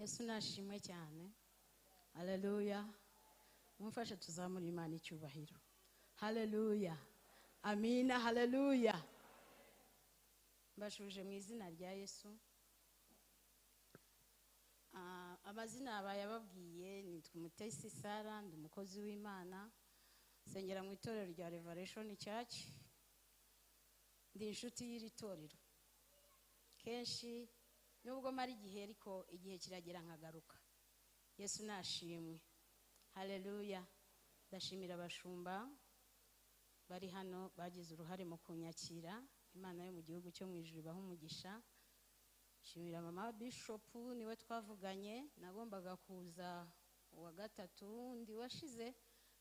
Yesu nashimwe cyane. Haleluya. Mumfashe tuzamure Imana icyubahiro. Haleluya. Amina, haleluya. Mbashuje mu izina rya Yesu. Amazina abayababwiye nitwa Mutesi Sara, ndi umukozi w'Imana, sengera mu itorero rya Revelation Church. Ndi inshuti y'iri torero. Kenshi nubwo mari igihe ariko igihe kiragera nkagaruka. Yesu nashimwe. Haleluya. Ndashimira abashumba bari hano bagize uruhare mu kunyakira. Imana yo mu gihugu cyo mu ijuru ibahe umugisha. Shimira mama Bishop, niwe twavuganye, nagombaga kuza uwa gatatu ndi washize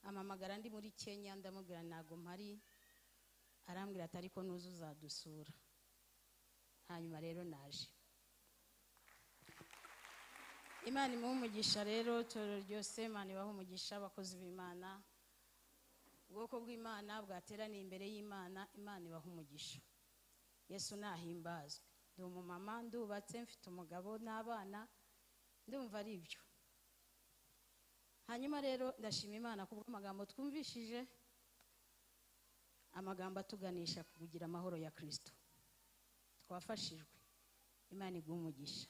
amamagara ndi muri Kenya, ndamubwira nago mpari, arambwira ati ariko nuza uzadusura. Hanyuma rero naje. Imana imuhe umugisha rero, itorero ryose Imana ibahe umugisha, abakozi b'Imana, ubwoko bw'Imana bwateraniye imbere y'Imana, Imana ibahe umugisha. Yesu nahimbazwe. Ndi umumama, ndubatse, mfite umugabo n'abana, ndumva ari ibyo. Hanyuma rero ndashima Imana kubw'amagambo twumvishije, amagambo atuganisha kugira amahoro ya Kristo. Twafashijwe. Imana iguhe umugisha.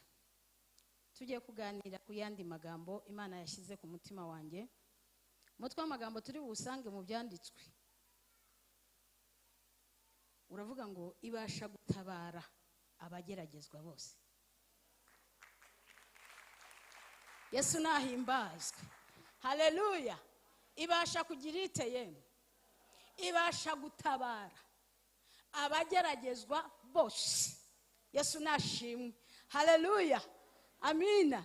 Tugiye kuganira ku yandi magambo Imana yashyize ku mutima wanjye. Umutwe w'amagambo turi busange mu byanditswe uravuga ngo ibasha gutabara abageragezwa bose. Yesu nahimbazwe. Haleluya. Ibasha kugira ite yemwe? Ibasha gutabara abageragezwa bose. Yesu nashimwe. Haleluya. Amina.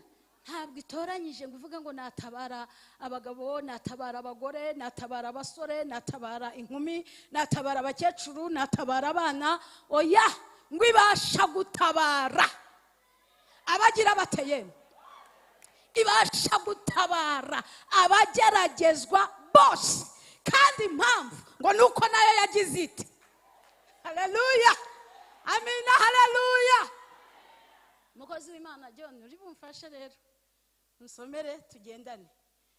Ntabwo itoranyije ngo uvuge ngo natabara abagabo, natabara abagore, natabara abasore, natabara inkumi, natabara abakecuru, natabara abana. Oya, ngo ibasha gutabara abagira bateye. Ibasha gutabara abageragezwa bose. Kandi impamvu ngo nuko nayo yagize iti. Haleluya. Amina, haleluya. Mukozi w'Imana John, uri bumfashe rero nsomere tugendane.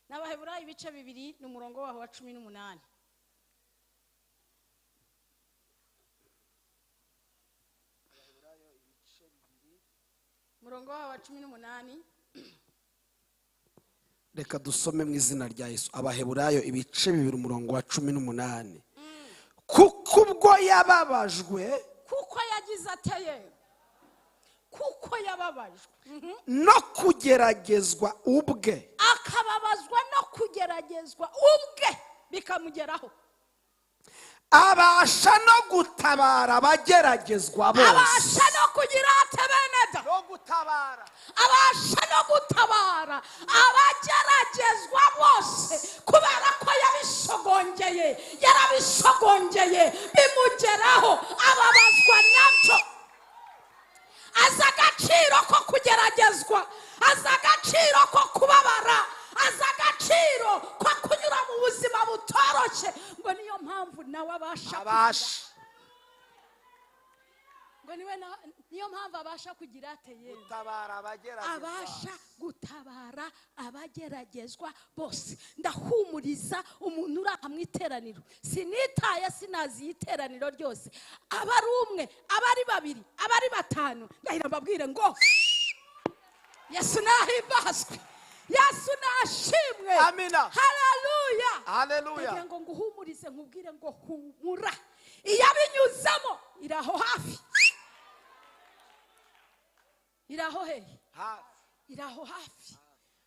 N'Abaheburayo ibice 2 n'umurongo waho wa 18. Abaheburayo ibice 2 umurongo waho wa 18. Reka dusome mu izina rya Yesu. Abaheburayo ibice 2 umurongo wa 18. Kuko ubwo yababajwe, kuko yagize ateye, kuko yababajwe no kugeragezwa ubwe, akababazwa no kugeragezwa ubwe bikamugeraho, abasha no gutabara abageragezwa bose. Abasha no kugira atebeneda, no gutabara, abasha no gutabara abageragezwa bose, kubera ko yabisogongeye, yarabisogongeye bimugeraho, ababazwa nabyo. Aza agaciro ko kugeragezwa, aza agaciro ko kubabara, aza agaciro ko kunyura mu buzima butoroshye. Ngo niyo mpamvu nawe abasha, ngo niyo mpamvu abasha kugira ateye, abasha gutabara abageragezwa bose. Ndahumuriza umuntu uri aha mu iteraniro, sinitaye sinazi iteraniro ryose, aba ari umwe, aba ari babiri, aba ari batanu, ndahira mbabwire ngo Yesu nahimbazwe, Yesu nashimwe. Amina. Haleluya. Haleluya. Ndagira ngo nguhumurize, nkubwire ngo humura, iyabinyuzamo iraho hafi. Iraho he? Iraho hafi.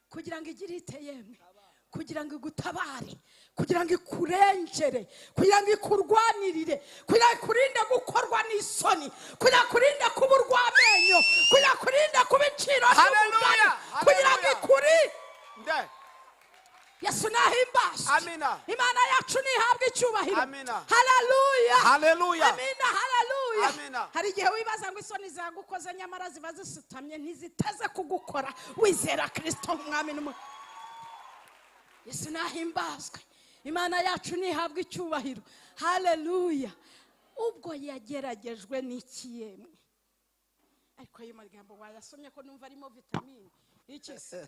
Kugira ngo igire ite yemwe, kugira ngo igutabare, kugira ngo ikurengere, kugira ngo ikurwanirire, kugira ngo ikurinde gukorwa n'isoni, kugira ngo ikurinde kuba urw'amenyo, kugira ngo ikurinde kuba iciro ry'umugani, kugira ngo ikurinde. Yesu nahimbazwe. Amina. Imana yacu nihabwe icyubahiro. Amina. Haleluya. Haleluya. Amina, haleluya. Amina. Hari igihe wibaza ngo isoni zagukoze, nyamara ziba zisutamye, ntiziteze kugukora. Wizera Kristo nk'umwami n'Umukiza. Yesu nahimbazwe. Imana yacu nihabwe icyubahiro. Haleluya. Ubwo yageragejwe n'iki yemwe? Ariko ayo magambo wayasomye ko numva arimo vitamine iki se?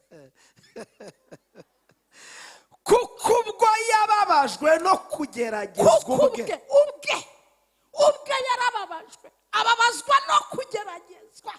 Kuko ubwo yababajwe no kugeragezwa Kuko ubwe, ubwe yarababajwe, ababazwa no kugeragezwa.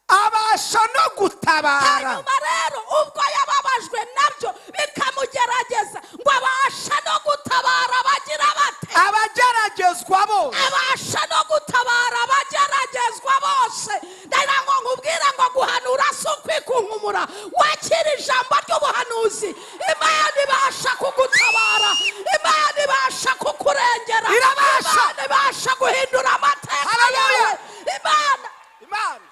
Abasha no gutabara. Hanyuma rero ubwo yababajwe nabyo bikamugerageza, ngo abasha no gutabara bagira bate? Abageragezwa bose. Abasha no gutabara abageragezwa bose. Ndagira ngo nkubwire ngo guhanura si ukwikunkumura. Wakira ijambo ry'ubuhanuzi, Imana ibasha kugutabara, Imana ibasha kukurengera. Irabasha. Imana ibasha guhindura amateka Haleluya. yawe. Imana Imana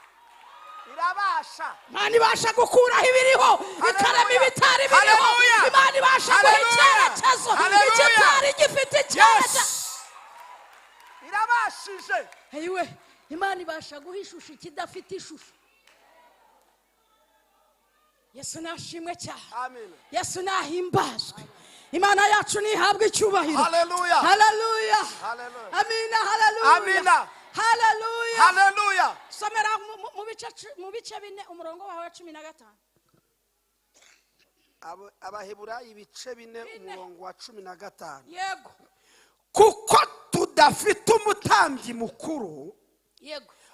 irabasha. Imana ibasha gukuraho ibiriho, ikarema ibitari biriho. Haleluya. Imana ibasha guha Haleluya. icyerekezo Haleluya. ikitari gifite icyerekezo. Yes, irabashije. Ayiwe, Imana ibasha guha ishusho ikidafite ishusho. Yesu nashimwe cyane. Amen. Yesu nahimbazwe. Imana yacu nihabwe icyubahiro. Haleluya. Haleluya. Haleluya. Amina, haleluya. Amina. Haleluya. Haleluya. Somera mu bice 4, umurongo wawe wa 15. Abaheburayo ibice 4, 4. umurongo wa 15. Yego. Kuko tudafite umutambyi mukuru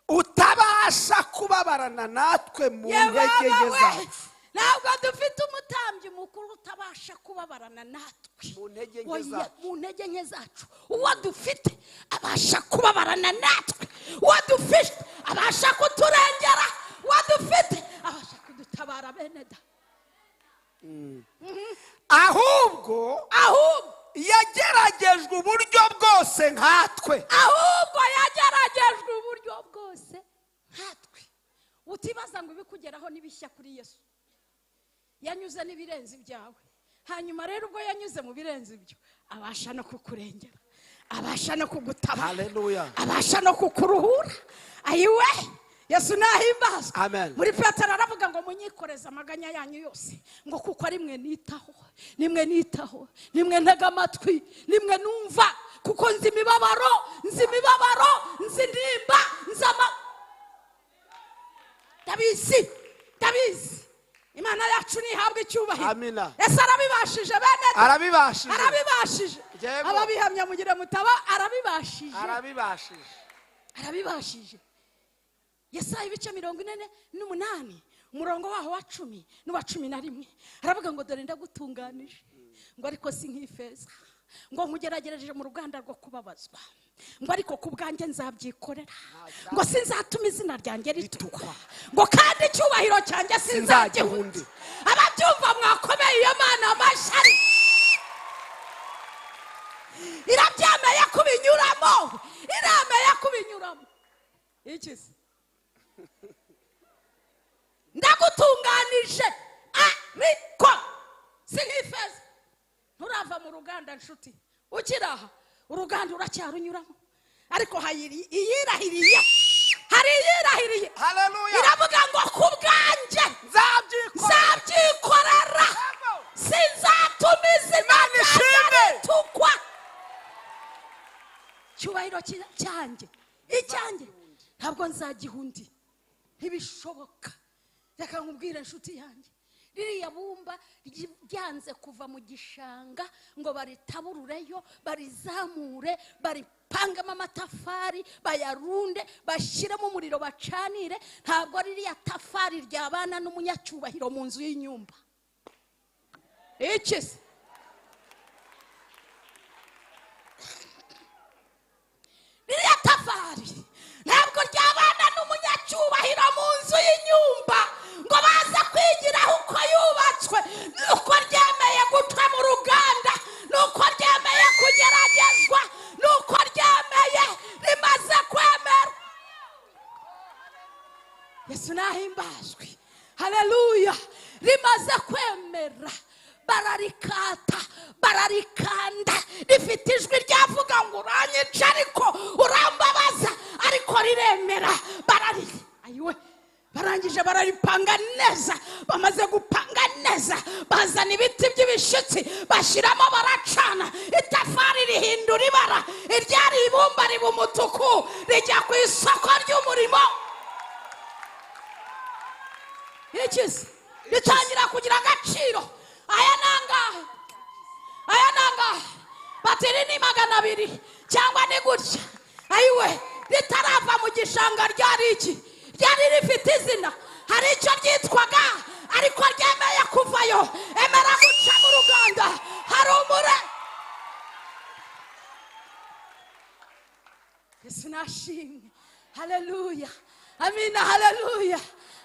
utabasha kubabarana natwe mu ntege nke Yewe, zacu. ntabwo dufite umutambyi mukuru utabasha kubabarana natwe Mu ntege nke Oya, zacu. mu ntege nke zacu. Uwo dufite abasha kubabarana natwe, uwo dufite abasha kuturengera, uwo dufite abasha kudutabara, bene da. Ahubwo Ahubwo yageragejwe uburyo bwose nkatwe. Ahubwo yageragejwe uburyo bwose nkatwe. Utibaza ngo ibikugeraho n'ibishya kuri Yesu, yanyuze n'ibirenze ibyawe. Hanyuma rero ubwo yanyuze mu birenze ibyo, abasha no kukurengera, abasha no kugutabara, Haleluya. abasha no kukuruhura. Ayiwe, Yesu nahimbazwe. Amen. Muri Petero aravuga ngo munyikoreze amaganya yanyu yose, ngo kuko ari mwe nitaho, nimwe nitaho, nimwe ntega amatwi, nimwe numva, kuko nzi imibabaro, nzi imibabaro, nzi intimba, nzi ama ndabizi, ndabizi. Imana yacu ntihabwe icyubahiro. Amina. Ese arabibashije, bene data? Arabibashije. Arabibashije. Yego. Ababihamya mugire mutaba arabibashije. Arabibashije. Arabibashije. Yesaya ibice 48, umurongo waho wa 10 n'uwa 11, aravuga ngo dore ndagutunganije, ngo ariko si nk'ifeza, ngo nkugeragereje mu ruganda rwo kubabazwa, ngo ariko ku bwanjye nzabyikorera, ngo sinzatuma izina ryanjye ritukwa, ngo kandi icyubahiro cyanjye sinzagihunde. Ababyumva mwakomeye iyo Mana amashyi. Irabyemeye kubinyuramo, iremeye kubinyuramo. Iki se? Ndagutunganije ariko si nk'ifeza. Nturava mu ruganda nshuti, ukiri aha uruganda uracyarunyuramo, ariko hayiri iyirahiriye, hari iyirahiriye. Haleluya. Iravuga ngo ku bwanjye Nzabyikorera. nzabyikorera, sinzatuma izina ryanjye ishimwe. ritukwa. Icyubahiro cyanjye, icyanjye ntabwo nzagiha undi, ntibishoboka. Reka nkubwire nshuti yanjye, ririya bumba ryanze kuva mu gishanga ngo baritaburureyo, barizamure, baripangemo amatafari, bayarunde, bashyiremo umuriro, bacanire, ntabwo ririya tafari ryabana n'umunyacyubahiro mu nzu y'inyumba. Iki se? Ririya tafari ntabwo ryabana n'umunyacyubahiro mu nzu y'inyumba ngo baze kwigiraho uko yubatswe, nuko ryemeye guca mu ruganda, nuko ryemeye kugeragezwa, nuko ryemeye rimaze kwemera. Yesu nahimbazwe. Haleluya. Rimaze kwemera, bararikata, bararikanda, rifite ijwi ryavuga ngo uranyica ariko urambabaza, ariko riremera. Ayiwe, barangije bararipanga neza, bamaze gupanga neza, bazana ibiti by'ibishitsi bashyiramo baracana, itafari rihindura ibara, iryari ibumba riba umutuku, rijya ku isoko ry'umurimo. Ikizi ritangira kugira agaciro. Aya nangahe, aya nangahe, batiri ni 200 cyangwa ni gutya. Ayiwe, ritarava mu gishanga ryari iki? Ryari rifite izina, hari icyo ryitwaga, ariko ryemeye kuvayo, emera guca mu ruganda. Hari umure. Yesu nashimwe. Haleluya, amina, haleluya,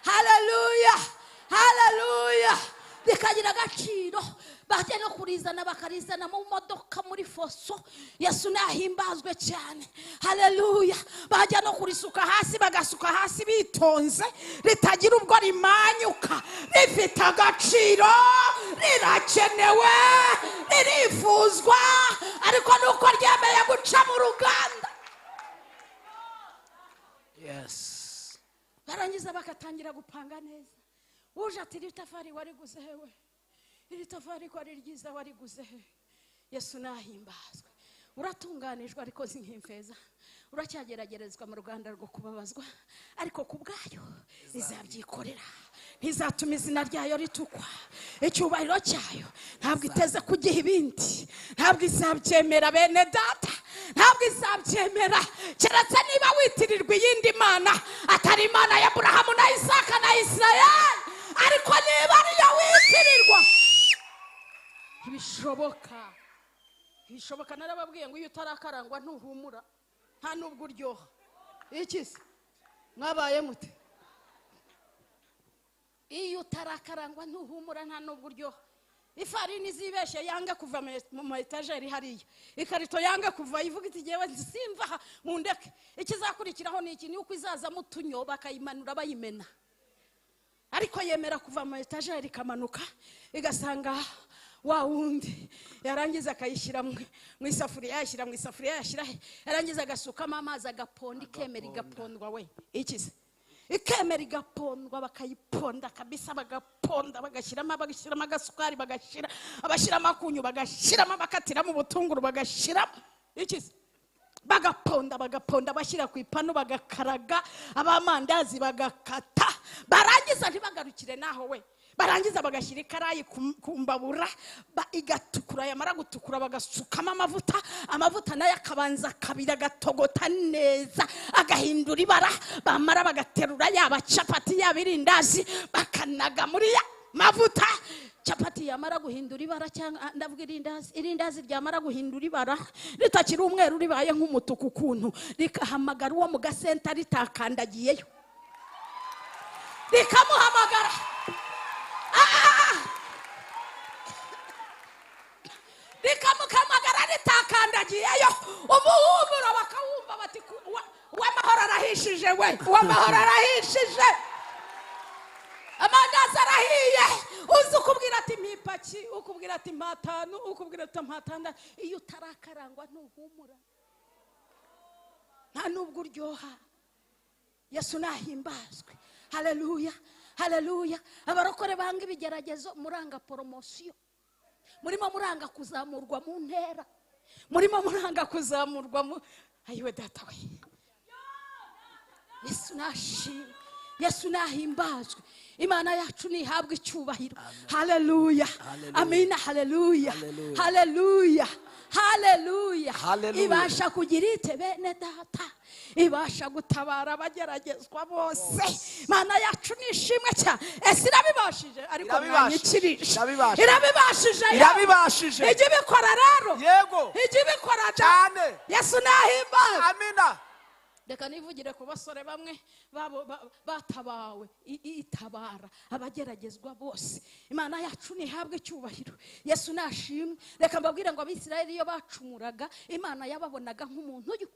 haleluya, haleluya. Rikagira agaciro, bajya no kurizana bakarizana mu modoka muri foso. Yesu nahimbazwe cyane. Haleluya. Bajya no kurisuka hasi, bagasuka hasi bitonze, ritagira ubwo rimanyuka. Rifite agaciro, rirakenewe, ririfuzwa, ariko nuko ryemeye guca mu ruganda. Yes. Barangiza bakatangira gupanga neza. Uje ati iri tafari wariguze hewe, iri tafari ko ari ryiza wariguze he. Yesu nahimbazwe. Uratunganijwe ariko si nk'imfeza, uracyageragerezwa mu ruganda rwo kubabazwa, ariko ku bwayo izabyikorera, ntizatuma izina ryayo ritukwa. Icyubahiro cyayo ntabwo iteze kugiha ibindi, ntabwo izabyemera bene data, ntabwo izabyemera, keretse niba witirirwa iyindi mana atari Imana ya Aburahamu na Isaka na Isirayeli. Ariko niba ariyo witirirwa, ntibishoboka, ntibishoboka. Narababwiye ngo iyo utarakarangwa ntuhumura, nta nubwo uryoha. Iki se mwabaye mute? Iyo utarakarangwa ntuhumura, nta nubwo uryoha. Ifarini zibeshye yanga kuva mu ma etajeri hariya, ikarito yanga kuva, ivuga iti jyewe simva aha, mundeke. Ikizakurikiraho ni iki? Ni uko izazamo utunyo bakayimanura bayimena. Ariko yemera kuva mu etajeri ikamanuka igasanga wa wundi, yarangiza akayishyira mu isafuriya, yashyira mu isafuriya, yashyira, yarangiza agasukamo amazi agaponda, ikemera igapondwa. We ikize ikemera igapondwa, bakayiponda kabisa, bagaponda, bagashyiramo, bagashyiramo agasukari, bagashyira, abashyiramo akunyu, bagashyiramo, bakatiramo ubutunguru, bagashyiramo ikize, bagaponda, bagaponda, bashyira ku ipanu, bagakaraga abamandazi, bagakata, barangiza ntibagarukire naho we, barangiza bagashyira ikarayi ku mbabura, igatukura, yamara gutukura bagasukamo amavuta, amavuta nayo akabanza kabiri agatogota neza, agahindura ibara, bamara bagaterura yaba capati yaba irindazi, bakanaga muri ya mavuta. Capati yamara guhindura ibara, cyangwa ndavuga irindazi, irindazi ryamara guhindura ibara ritakiri umweru ribaye nk'umutuku ukuntu, rikahamagara uwo mu gasenta ritakandagiyeyo, rikamuhamagara, rikamuhamagara ritakandagiyeyo, umuhumuro bakawumva bati uw'amahoro arahishije we, uw'amahoro arahishije, amandazi arahiye. Uzi ukubwira ati mpipaki, ukubwira ati mpatanu, ukubwira ati mpatandatu. Iyo utarakarangwa ntuhumura, nta nubwo uryoha. Yesu nahimbazwe. Haleluya, haleluya. Abarokore banga ibigeragezo, muranga poromosiyo, murimo muranga kuzamurwa mu ntera, murimo muranga kuzamurwa mu ayiwe data we. Yesu nashimwe, Yesu nahimbazwe. Imana yacu nihabwe icyubahiro. Haleluya, amina, haleluya, haleluya, haleluya. Ibasha kugira ite bene data, ibasha gutabara abageragezwa bose. Imana yacu nishimwe cyane. Ese irabibashije? Ariko mwanyikirije, irabibashije, irabibashije. Ijye ibikora rero, yego, ijye ibikora cyane. Yesu nahimbazwe, amina. Reka nivugire ku basore bamwe babo batabawe, itabara abageragezwa bose. Imana yacu nihabwe icyubahiro. Yesu nashimwe. Reka mbabwire ngo Abisirayeli iyo bacumuraga, Imana yababonaga nk'umuntu uyu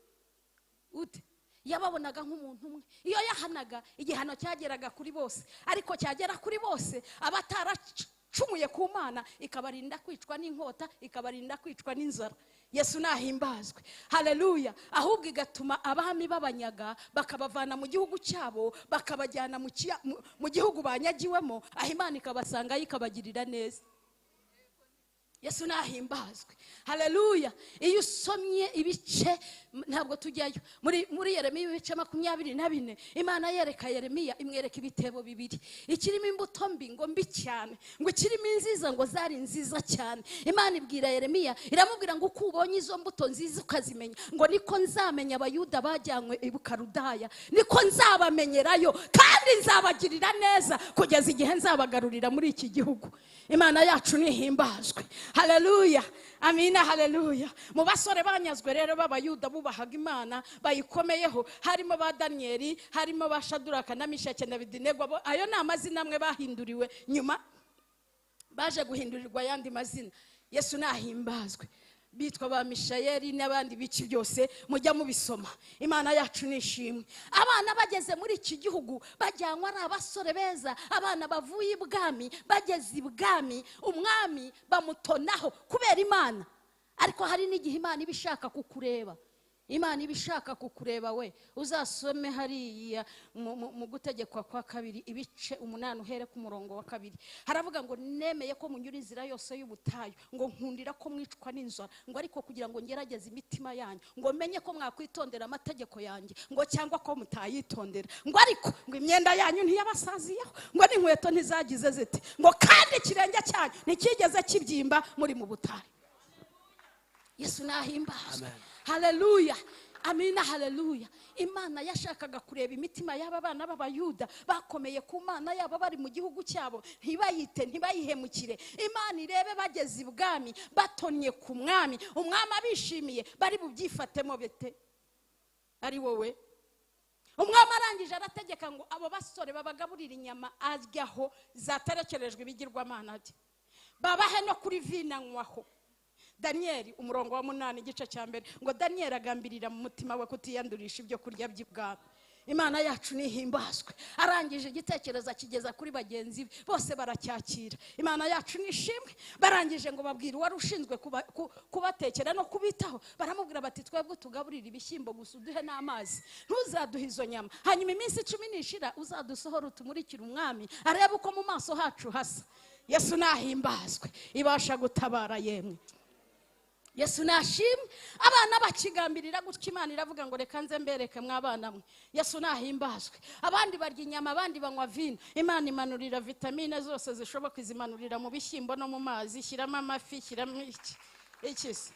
ute, yababonaga nk'umuntu umwe. Iyo yahanaga, igihano cyageraga kuri bose, ariko cyagera kuri bose abataracumuye ku Mana ikabarinda kwicwa n'inkota, ikabarinda kwicwa n'inzara. Yesu nahimbazwe, haleluya. Ahubwo igatuma abami b'abanyaga bakabavana mu gihugu cyabo bakabajyana mu gihugu banyagiwemo, aho Imana ikabasanga ikabagirira neza. Yesu nahimbazwe, haleluya. Iyo usomye ibice, ntabwo tujyayo, muri Yeremiya ibice 24, Imana yereka Yeremiya imwereka ibitebo bibiri, ikirimo imbuto mbi ngo mbi cyane, ngo ikirimo inziza ngo zari nziza cyane. Imana ibwira Yeremiya iramubwira ngo uko ubonye izo mbuto nziza ukazimenya, ngo niko nzamenya Abayuda bajyanywe i Bukaludaya, niko nzabamenyerayo kandi nzabagirira neza kugeza igihe nzabagarurira muri iki gihugu. Imana yacu nihimbazwe, haleluya, amina, haleluya. Mu basore banyazwe rero b'Abayuda bubahaga Imana bayikomeyeho, harimo ba Daniyeli, harimo ba Shaduraka na Meshaki na Abedenego. Ayo ni amazina amwe bahinduriwe nyuma, baje guhindurirwa ayandi mazina. Yesu nahimbazwe. Bitwa ba Mishayeli n'abandi biki byose mujya mubisoma. Imana yacu nishimwe. Abana bageze muri iki gihugu bajyanwa ari abasore beza, abana bavuye ibwami, bageze ibwami umwami bamutonaho kubera Imana. Ariko hari n'igihe Imana iba ishaka kukureba. Imana iba ishaka kukureba we. Uzasome hariya mu gutegekwa kwa kabiri ibice 8 uhere ku murongo wa 2. Haravuga ngo nemeye ko munyura inzira yose y'ubutayu, ngo nkundira ko mwicwa n'inzara, ngo ariko kugira ngo ngerageze imitima yanyu, ngo menye ko mwakwitondera amategeko yanjye, ngo cyangwa ko mutayitondera, ngo ariko ngo imyenda yanyu ntiyabasaziyeho, ngo n'inkweto ntizagize ziti, ngo kandi ikirenge cyanyu ntikigeze kibyimba muri mu butayu. Yesu nahimbazwe, haleluya, amina, haleluya. Imana yashakaga kureba imitima y'aba bana b'Abayuda bakomeye ku Mana yabo bari mu gihugu cyabo, ntibayite, ntibayihemukire. Imana irebe bageze ibwami batonnye ku mwami, umwami abishimiye bari bubyifatemo bete ari wowe. Umwami arangije arategeka ngo abo basore babagaburira inyama aryaho zaterekerejwe ibigirwamana bye, babahe no kuri vinanywaho. Daniyeli umurongo wa 8 igice cya mbere, ngo Daniyeli agambirira mu mutima we kutiyandurisha ibyo kurya by'ibwami. Imana yacu nihimbazwe. Arangije igitekerezo akigeza kuri bagenzi be bose baracyakira. Imana yacu nishimwe. Barangije ngo babwira uwari ushinzwe kubatekera no kubitaho, baramubwira bati twebwe tugaburira ibishyimbo gusa, uduhe n'amazi, ntuzaduhe izo nyama, hanyuma iminsi 10 nishira uzadusohora utumurikire umwami arebe uko mu maso hacu hasa. Yesu nahimbazwe, ibasha gutabara yemwe. Yesu nashimwe. Abana bakigambirira gutya, Imana iravuga ngo reka nze mbereke mwabana mwe. Yesu nahimbazwe. Abandi barya inyama, abandi banywa vino. Imana imanurira vitamine zose zishoboka, izimanurira mu bishyimbo no mu mazi, ishyiramo amafi, ishyiramo iki iki se.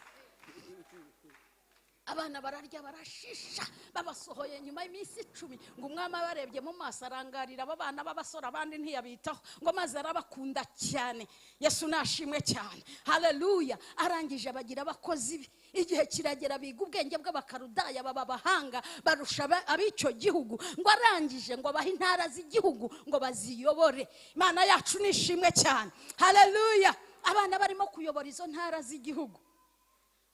Abana bararya barashisha, babasohoye nyuma y'iminsi 10, ngo umwami abarebye mu maso arangarira aba bana b'abasore, abandi ntiyabitaho, ngo maze arabakunda cyane. Yesu nashimwe cyane, haleluya. Arangije abagira abakozi be. Igihe kiragera biga ubwenge bw'Abakaludaya baba abahanga barusha ab'icyo gihugu, ngo arangije ngo abahe intara z'igihugu ngo baziyobore. Imana yacu nishimwe cyane, haleluya. Abana barimo kuyobora izo ntara z'igihugu.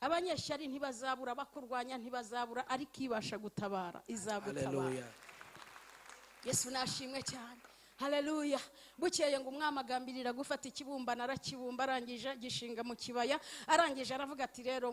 Abanyeshyari ntibazabura, bakurwanya ntibazabura, ariko ibasha gutabara izagutabara. Yesu nashimwe cyane, haleluya. Bukeye ngo umwami agambirira gufata ikibumbano, arakibumba, arangije gishinga mu kibaya. Arangije aravuga ati rero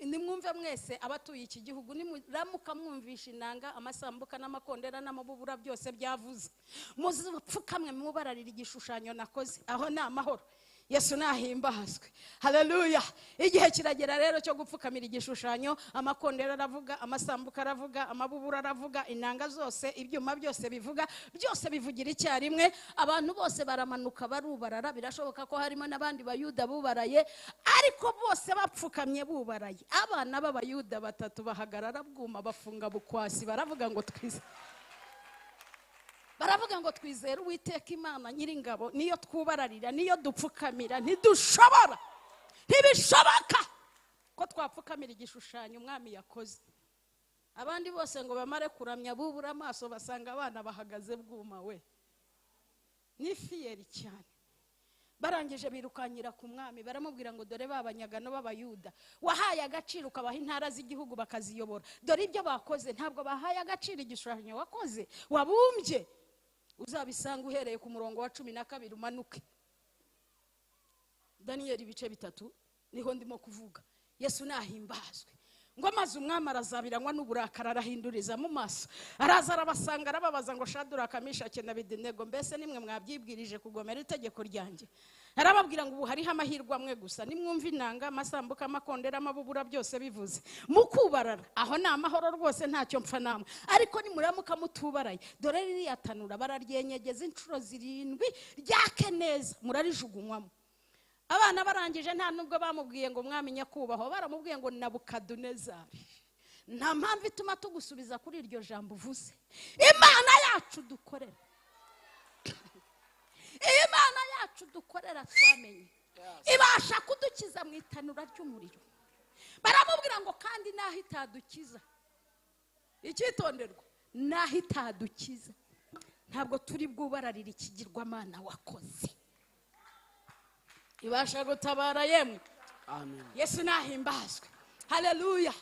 nimwumve mwese abatuye iki gihugu, nimuramuka mwumvisha inanga, amasambuka n'amakondera n'amabubura byose byavuze, muzipfukamwe mubararira igishushanyo nakoze, aho ni amahoro. Yesu nahimbazwe, haleluya. Igihe kiragera rero cyo gupfukamira igishushanyo, amakondera aravuga, amasambuka aravuga, amabubura aravuga, inanga zose, ibyuma byose bivuga, byose bivugira icyarimwe. Abantu bose baramanuka barubarara, birashoboka ko harimo n'abandi Bayuda bubaraye, ariko bose bapfukamye bubaraye. Abana b'Abayuda batatu bahagarara bwuma, bafunga bukwasi, baravuga ngo twize, baravuga ngo twizere Uwiteka Imana nyiringabo, niyo twubararira, niyo dupfukamira, ntidushobora, ntibishoboka ko twapfukamira igishushanyo umwami yakoze. Abandi bose ngo bamare kuramya bubura amaso, basanga abana bahagaze bwuma we, ni fiyeri cyane. Barangije birukanyira ku mwami, baramubwira ngo dore babanyagano b'Abayuda wahaye agaciro ukabaha intara z'igihugu bakaziyobora, dore ibyo bakoze, ntabwo bahaye agaciro igishushanyo wakoze wabumbye. Uzabisanga uhereye ku murongo wa 12 umanuke. Daniyeli ibice 3 niho ndimo kuvuga. Yesu nahimbazwe. Ngo maze umwami arazabiranywa n'uburakari, arahinduriza mu maso, araza arabasanga, arababaza ngo Shaduraka, Meshaki na Abedenego, mbese nimwe mwabyibwirije kugomera itegeko ryanjye? Arababwira ngo ubu hariho amahirwe amwe gusa, nimwumva inanga, amasambuka, amakondera, amabubura byose bivuze mukubarara, aho ni amahoro rwose, ntacyo mpfa namwe. Ariko nimuramuka mutubaraye, dore ririya tanura bararyenyegeza inshuro 7 ryake neza, murarijugunywamo. Abana barangije nta nubwo bamubwiye ngo mwami nyakubahwa, baramubwiye ngo Nabukadunezari, nta mpamvu ituma tugusubiza kuri iryo jambo uvuze. Imana yacu dukorera, Imana yacu dukorera twamenye, ibasha kudukiza mu itanura ry'umuriro. Baramubwira ngo kandi naho itadukiza, icyitonderwa, naho itadukiza ntabwo turi bwubararire ikigirwamana wakoze. Ibasha gutabara yemwe. Amen. Yesu nahimbazwe. Haleluya.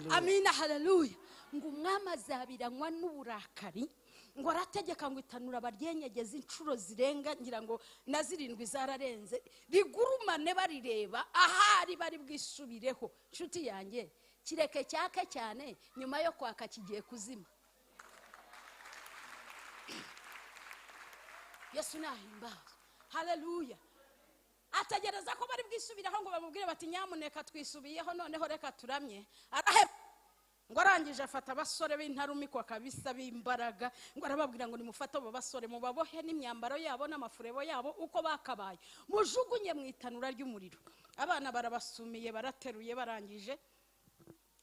Amina, haleluya. Ngo umwami azabiranywa n'uburakari, ngo arategeka ngo itanura baryenyegeze inshuro zirenga ngira ngo na 7 zararenze, rigurumane barireba ahari bari bwisubireho. Nshuti yanjye, kireke cyake cyane, nyuma yo kwaka kigiye kuzima. Yesu nahimbazwe. Haleluya. Ategereza ko bari bwisubiraho ngo bamubwire bati nyamuneka twisubiyeho, noneho reka turamye. Ngo arangije afata abasore b'intarumikwa kabisa b'imbaraga, ngo arababwira ngo nimufate abo basore mubabohe n'imyambaro yabo n'amafurebo yabo uko bakabaye, mujugunye mu itanura ry'umuriro. Abana barabasumiye, barateruye, barangije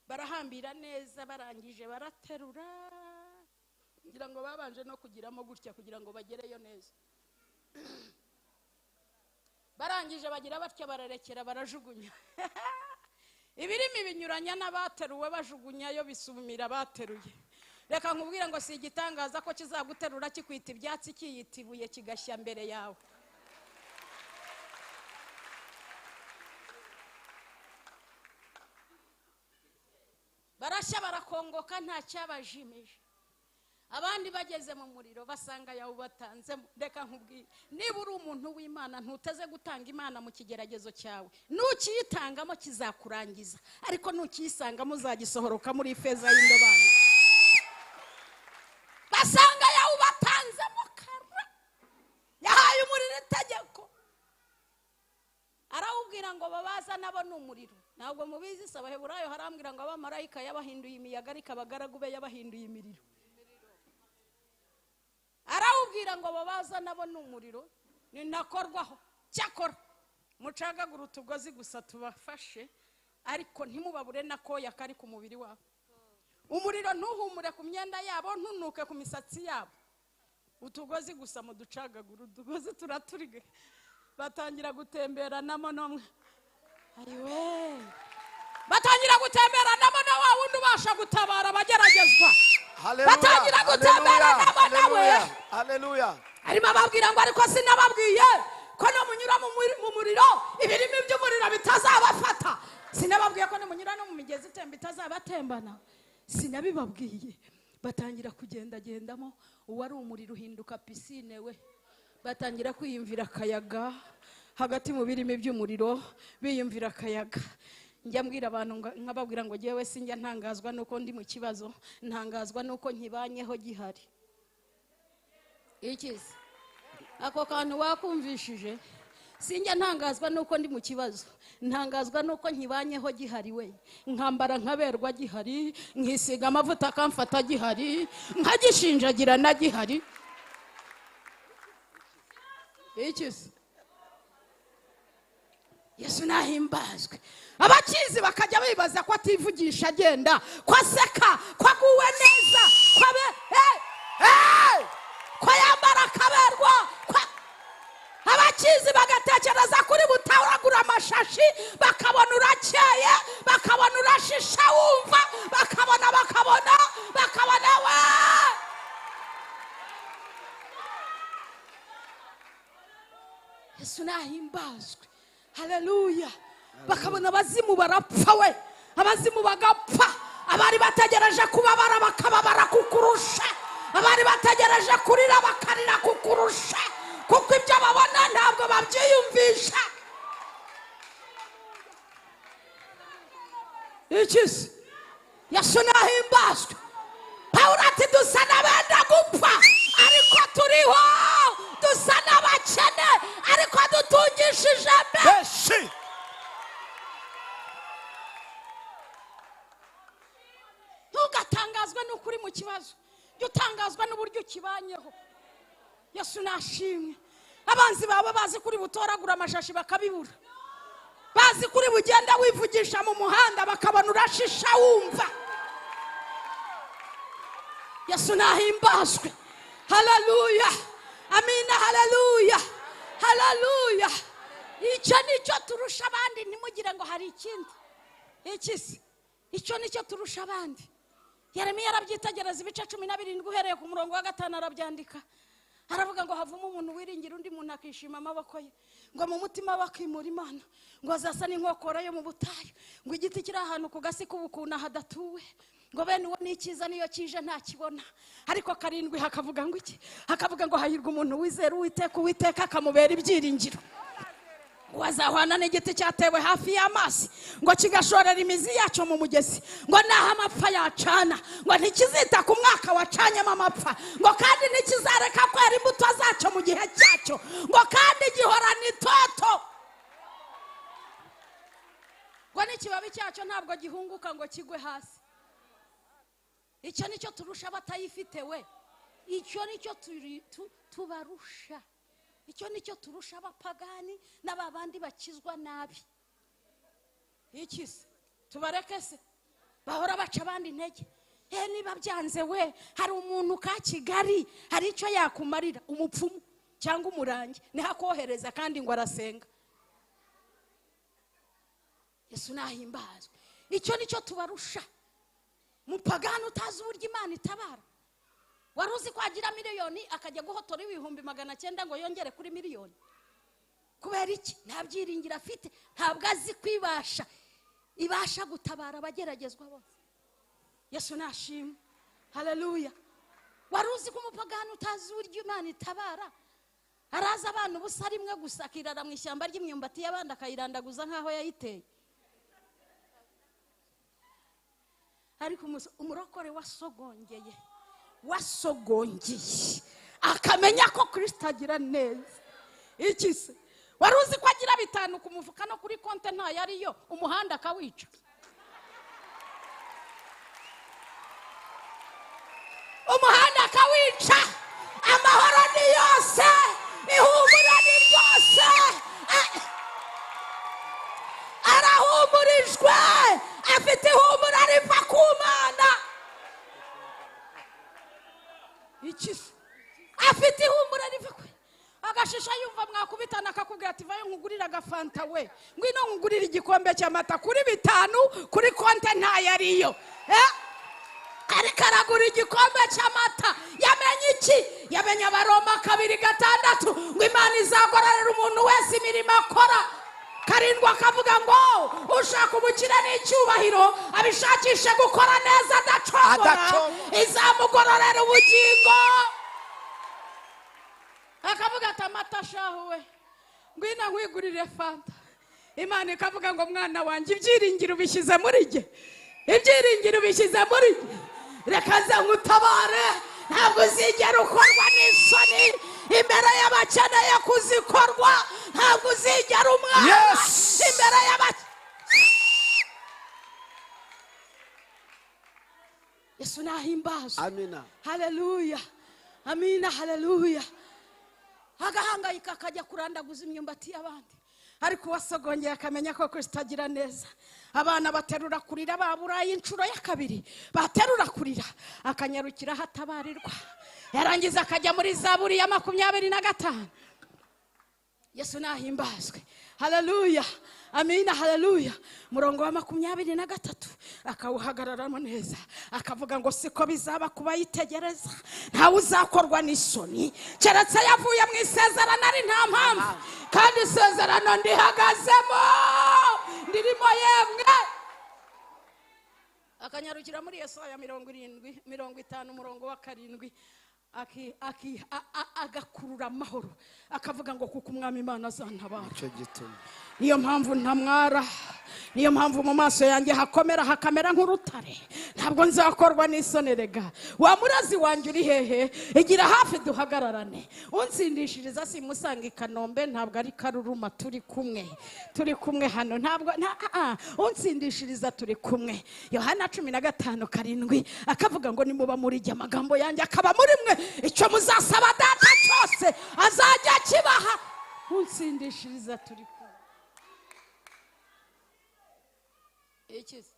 barahambira neza, barangije baraterura, ngira ngo babanje no kugiramo gutya kugira ngo bagereyo neza. Barangije bagira batya, bararekera, barajugunya. Ibirimi binyuranya n'abateruwe bajugunyayo bisumira bateruye. Reka nkubwire ngo si igitangaza ko kizaguterura kikwita ibyatsi, kiyita ibuye, kigashya mbere yawe. Barashya barakongoka, nta cyabajimije. Abandi bageze mu muriro basanga yawubatanzemo. Reka nkubwire, niba uri umuntu w'Imana ntuteze gutanga Imana mu kigeragezo cyawe. Nukiyitangamo kizakurangiza, ariko nukiyisangamo uzagisohoroka muri ifeza y'indobane. Basanga yawubatanzemo kara, yahaye umuriro itegeko, arawubwira ngo babaza nabo ni umuriro. Ntabwo mubizi se? Abaheburayo harambwira ngo abamarayika yabahinduye imiyaga, ariko abagaragu be yabahinduye imiriro. Arawubwira ngo babaza nabo ni umuriro, ninakorwaho cyakora mucagagura utugozi gusa tubafashe, ariko ntimubabure nakoya kari ku mubiri wabo. Umuriro ntuhumure ku myenda yabo, ntunuke ku misatsi yabo. Utugozi gusa muducagagura, utugozi turaturige. Batangira gutemberanamo nomwe. Ayiwe, batangira gutemberanamo na wa wundi ubasha gutabara abageragezwa. Batangira gutemberanamo nawe. Haleluya. Arimo ababwira ngo ariko sinababwiye ko no munyura mu muriro ibirimi by'umuriro bitazabafata. Sinababwiye ko no munyura no mu migezi itemba itazabatembana. Sinabibabwiye. Batangira kugendagendamo, uwari umuriro uhinduka pisine we. Batangira kwiyumvira akayaga hagati mu birimi by'umuriro, biyumvira akayaga. Njya mbwira abantu nkababwira ngo jewe sinjya ntangazwa nuko ndi mu kibazo, ntangazwa nuko nkibanyeho gihari. Ikizi ako kantu wakumvishije, sinjya ntangazwa nuko ndi mu kibazo, ntangazwa nuko nkibanyeho gihari we. Nkambara nkaberwa gihari, nkisiga amavuta akamfata gihari, nkagishinjagira na gihari. Ikizi Yesu nahimbazwe. Abakizi bakajya bibaza ko ativugisha agenda, ko aseka, ko aguwe neza, ko abe ko yambara akaberwa. Abakizi bagatekereza kuri butawuragura amashashi, bakabona urakeye, bakabona urashisha wumva, bakabona bakabona bakabona we. Yesu nahimbazwe. Haleluya. Bakabona abazimu barapfa we, abazimu bagapfa. Abari bategereje kubabara bakababara kukurusha, abari bategereje kurira bakarira kukurusha, kuko ibyo babona ntabwo babyiyumvisha. Iki Yesu nahimbazwe. Pawulo ati dusa n'abenda gupfa ariko turiho, dusa n'abakene ariko dutungishije benshi. Ntugatangazwe n'uko uri mu kibazo, jya utangazwa n'uburyo ukibanyeho. Yesu nashimwe. Abanzi baba bazi kuri butoragura amashashi bakabibura, bazi kuri bugenda wivugisha mu muhanda bakabona urashisha wumva. Yesu nahimbazwe. Haleluya, amina, haleluya, haleluya. Icyo nicyo turusha abandi, ntimugire ngo hari ikindi. Iki se icyo nicyo turusha abandi. Yeremiya arabyitegereza ibice 17 uhereye ku murongo wa 5 arabyandika. Aravuga ngo havamo umuntu wiringira undi muntu akishima amaboko ye, ngo mu mutima bakimura Imana, ngo azasa n'inkokora yo mu butayu, ngo igiti kiri ahantu ku gasi k'ubukuna hadatuwe, ngo bene uwo nikiza niyo kije ntakibona. Ariko 7 hakavuga ngo iki? Hakavuga ngo hahirwa umuntu wizera Uwiteka, Uwiteka akamubera ibyiringiro. Ngo azahwana n'igiti cyatewe hafi y'amazi, ngo kigashorera imizi yacyo mu mugezi, ngo naho amapfa yacana, ngo ntikizita ku mwaka wacanyemo amapfa, ngo kandi ntikizareka kwera imbuto zacyo mu gihe cyacyo, ngo kandi gihorana itoto, ngo n'ikibabi cyacyo ntabwo gihunguka ngo kigwe hasi. Icyo nicyo turusha abatayifite we. Icyo nicyo tubarusha. Icyo nicyo turusha abapagani n'ababandi bakizwa nabi. Iki se tubareke se bahora baca abandi intege? Niba byanze we, hari umuntu ka Kigali hari icyo yakumarira, umupfumu cyangwa umurangi niho akohereza kandi ngo arasenga. Yesu nahimbazwe. Icyo nicyo tubarusha. Mupagani utazi uburyo Imana itabara, wari uzi ko agira miliyoni akajya guhotora 900,000 ngo yongere kuri miliyoni. Kubera iki? Nta byiringiro afite, ntabwo azi kwibasha ibasha gutabara abageragezwa bose. Yesu nashimwe. Haleluya. Wari uzi ko umupagani utazi uburyo Imana itabara araza abantu ubusa rimwe gusa akirara mu ishyamba ry'imyumbati y'abandi akayirandaguza nk'aho yayiteye. Ariko umurokore wasogongeye akamenya ko Kristo agira neza. Iki se wari uzi ko agira 5 ku mufuka no kuri konte ntayo ariyo, umuhanda akawica? Umuhanda akawica. Amahoro ni yose, ihumura ni ryose. Arahumurijwe, afite ihumura riva ku Mana. Iki se afite ihumura riva ku agashisha yumva mwakubitana akakubwira ati vayo nkugurira agafanta we, ngwino nkugurira igikombe cy'amata kuri 5 kuri konte ntayo ariyo. Ariko aragura igikombe cy'amata. Yamenye iki? Yamenye Abaroma 2:6 ngo Imana izagororera umuntu wese imirimo akora. 7 akavuga ngo ushaka ubukire n'icyubahiro abishakishe gukora neza adacogora, izamugororera ubugingo. Akavuga ati amata shahuwe, ngwino nkwigurire fanta. Imana ikavuga ngo mwana wanjye ibyiringiro ubishyize muri jye, ibyiringiro ubishyize muri jye, reka nze nkutabare. Ntabwo uzigera ukorwa n'isoni imbere y'abakeneye kuzikorwa, ntabwo uzigera umwana imbere y'abakene. Yesu nahimbazwe. Amina. Haleluya, amina, haleluya. Agahangayika akajya kurandaguza imyumbati y'abandi, ariko uwasogongeye akamenya ko Kristo agira neza. Abana baterura kurira baburaye inshuro ya 2, baterura kurira akanyarukira hatabarirwa, yarangiza akajya muri Zaburi ya 25. Yesu nahimbazwe. Haleluya, amina, haleluya. Murongo wa 23 akawuhagararamo neza, akavuga ngo siko bizaba kuba yitegereza, ntawe uzakorwa n'isoni keretse yavuye mu isezerano ari nta mpamvu, kandi isezerano ndihagazemo ndirimo yemwe. Akanyarukira muri Yesaya 70 50 umurongo wa 7 Agakurura amahoro, akavuga ngo kuko Umwami Imana azantabara. Nicyo gituma. Niyo mpamvu ntamwara, niyo mpamvu mu maso yanjye hakomera hakamera nk'urutare, ntabwo nzakorwa n'isoni. Rega wa murazi wanjye uri hehe? Igira hafi duhagararane. Unsindishiriza simusanga i Kanombe, ntabwo ari Karuruma, turi kumwe, turi kumwe hano, ntabwo unsindishiriza turi kumwe. Yohana 15:7 akavuga ngo nimuba muri jye, amagambo yanjye akaba muri mwe, icyo muzasaba Data cyose azajya akibaha. Unsindishiriza turi kumwe. Ikiza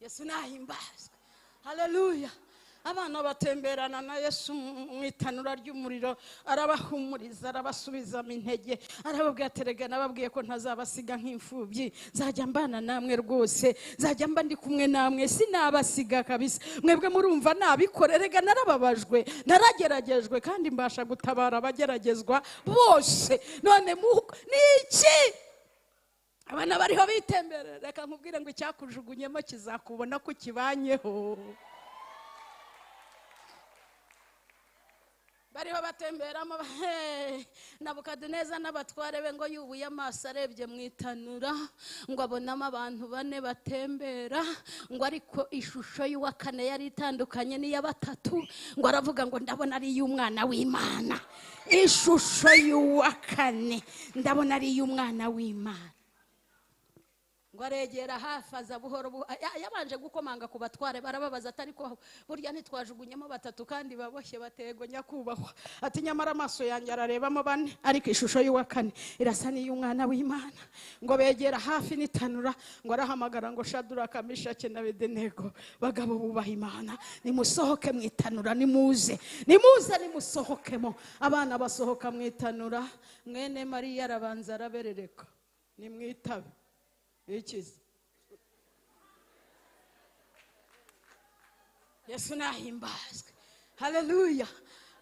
Yesu nahimbazwe, haleluya. Abana batemberana na Yesu mu itanura ry'umuriro, arabahumuriza, arabasubizamo intege, arababwira ati rega nababwiye ko ntazabasiga nk'imfubyi, nzajya mbana namwe rwose, nzajya mba ndi kumwe namwe, sinabasiga kabisa. Mwebwe murumva nabikore, rega narababajwe, narageragejwe, kandi mbasha gutabara abageragezwa bose. None niki abana bariho bitemberera? Reka nkubwire ngo icyakujugunyemo kizakubona ko kibanyeho. Bariho batemberamo Nabukadineza n'abatware be, ngo yubuye amaso arebye mu itanura, ngo abonamo abantu bane batembera, ngo ariko ishusho y'uwa kane yari itandukanye n'iya batatu, ngo aravuga ngo ndabona ari iy'umwana w'Imana. Ishusho y'uwa kane ndabona ari iy'umwana w'Imana. Ngo aregera hafi, aza buhoro, yabanje gukomanga ku batware, barababaza ati ariko burya ntitwajugunyemo batatu kandi baboshye? Batego nyakubahwa. Ati nyamara amaso yanjye ararebamo bane, ariko ishusho y'uwa kane irasa n'iy'umwana w'Imana. Ngo begera hafi n'itanura, ngo arahamagara ngo Shaduraka, Meshaki na Abedenego, bagabo bubaha Imana, nimusohoke mu itanura, nimuze, nimuze, nimusohokemo. Abana basohoka mu itanura, mwene Mariya arabanza araberereka, nimwitabe. Ikiza Yesu nahimbazwe, haleluya.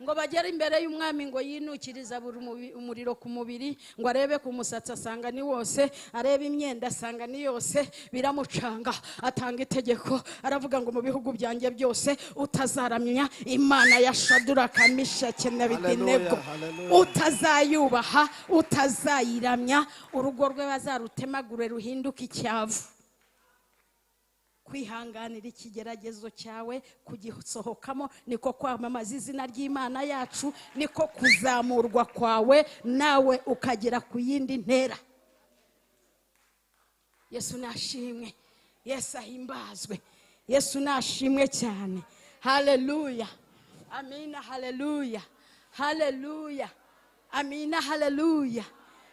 Ngo bagere imbere y'umwami, ngo yinukiriza umuriro ku mubiri, ngo arebe ku musatsi asanga ni wose, arebe imyenda asanga ni yose, biramucanga. Atanga itegeko aravuga ngo mu bihugu byanjye byose utazaramya Imana ya Shaduraka, Meshaki na Abedenego, utazayubaha, utazayiramya, urugo rwe bazarutemagure ruhinduke icyavu. Kwihanganira ikigeragezo cyawe, kugisohokamo, niko kwamamaza izina ry'Imana yacu, niko kuzamurwa kwawe, nawe ukagera ku yindi ntera. Yesu nashimwe, Yesu ahimbazwe, Yesu nashimwe cyane. Haleluya, amina, haleluya, haleluya, amina, haleluya,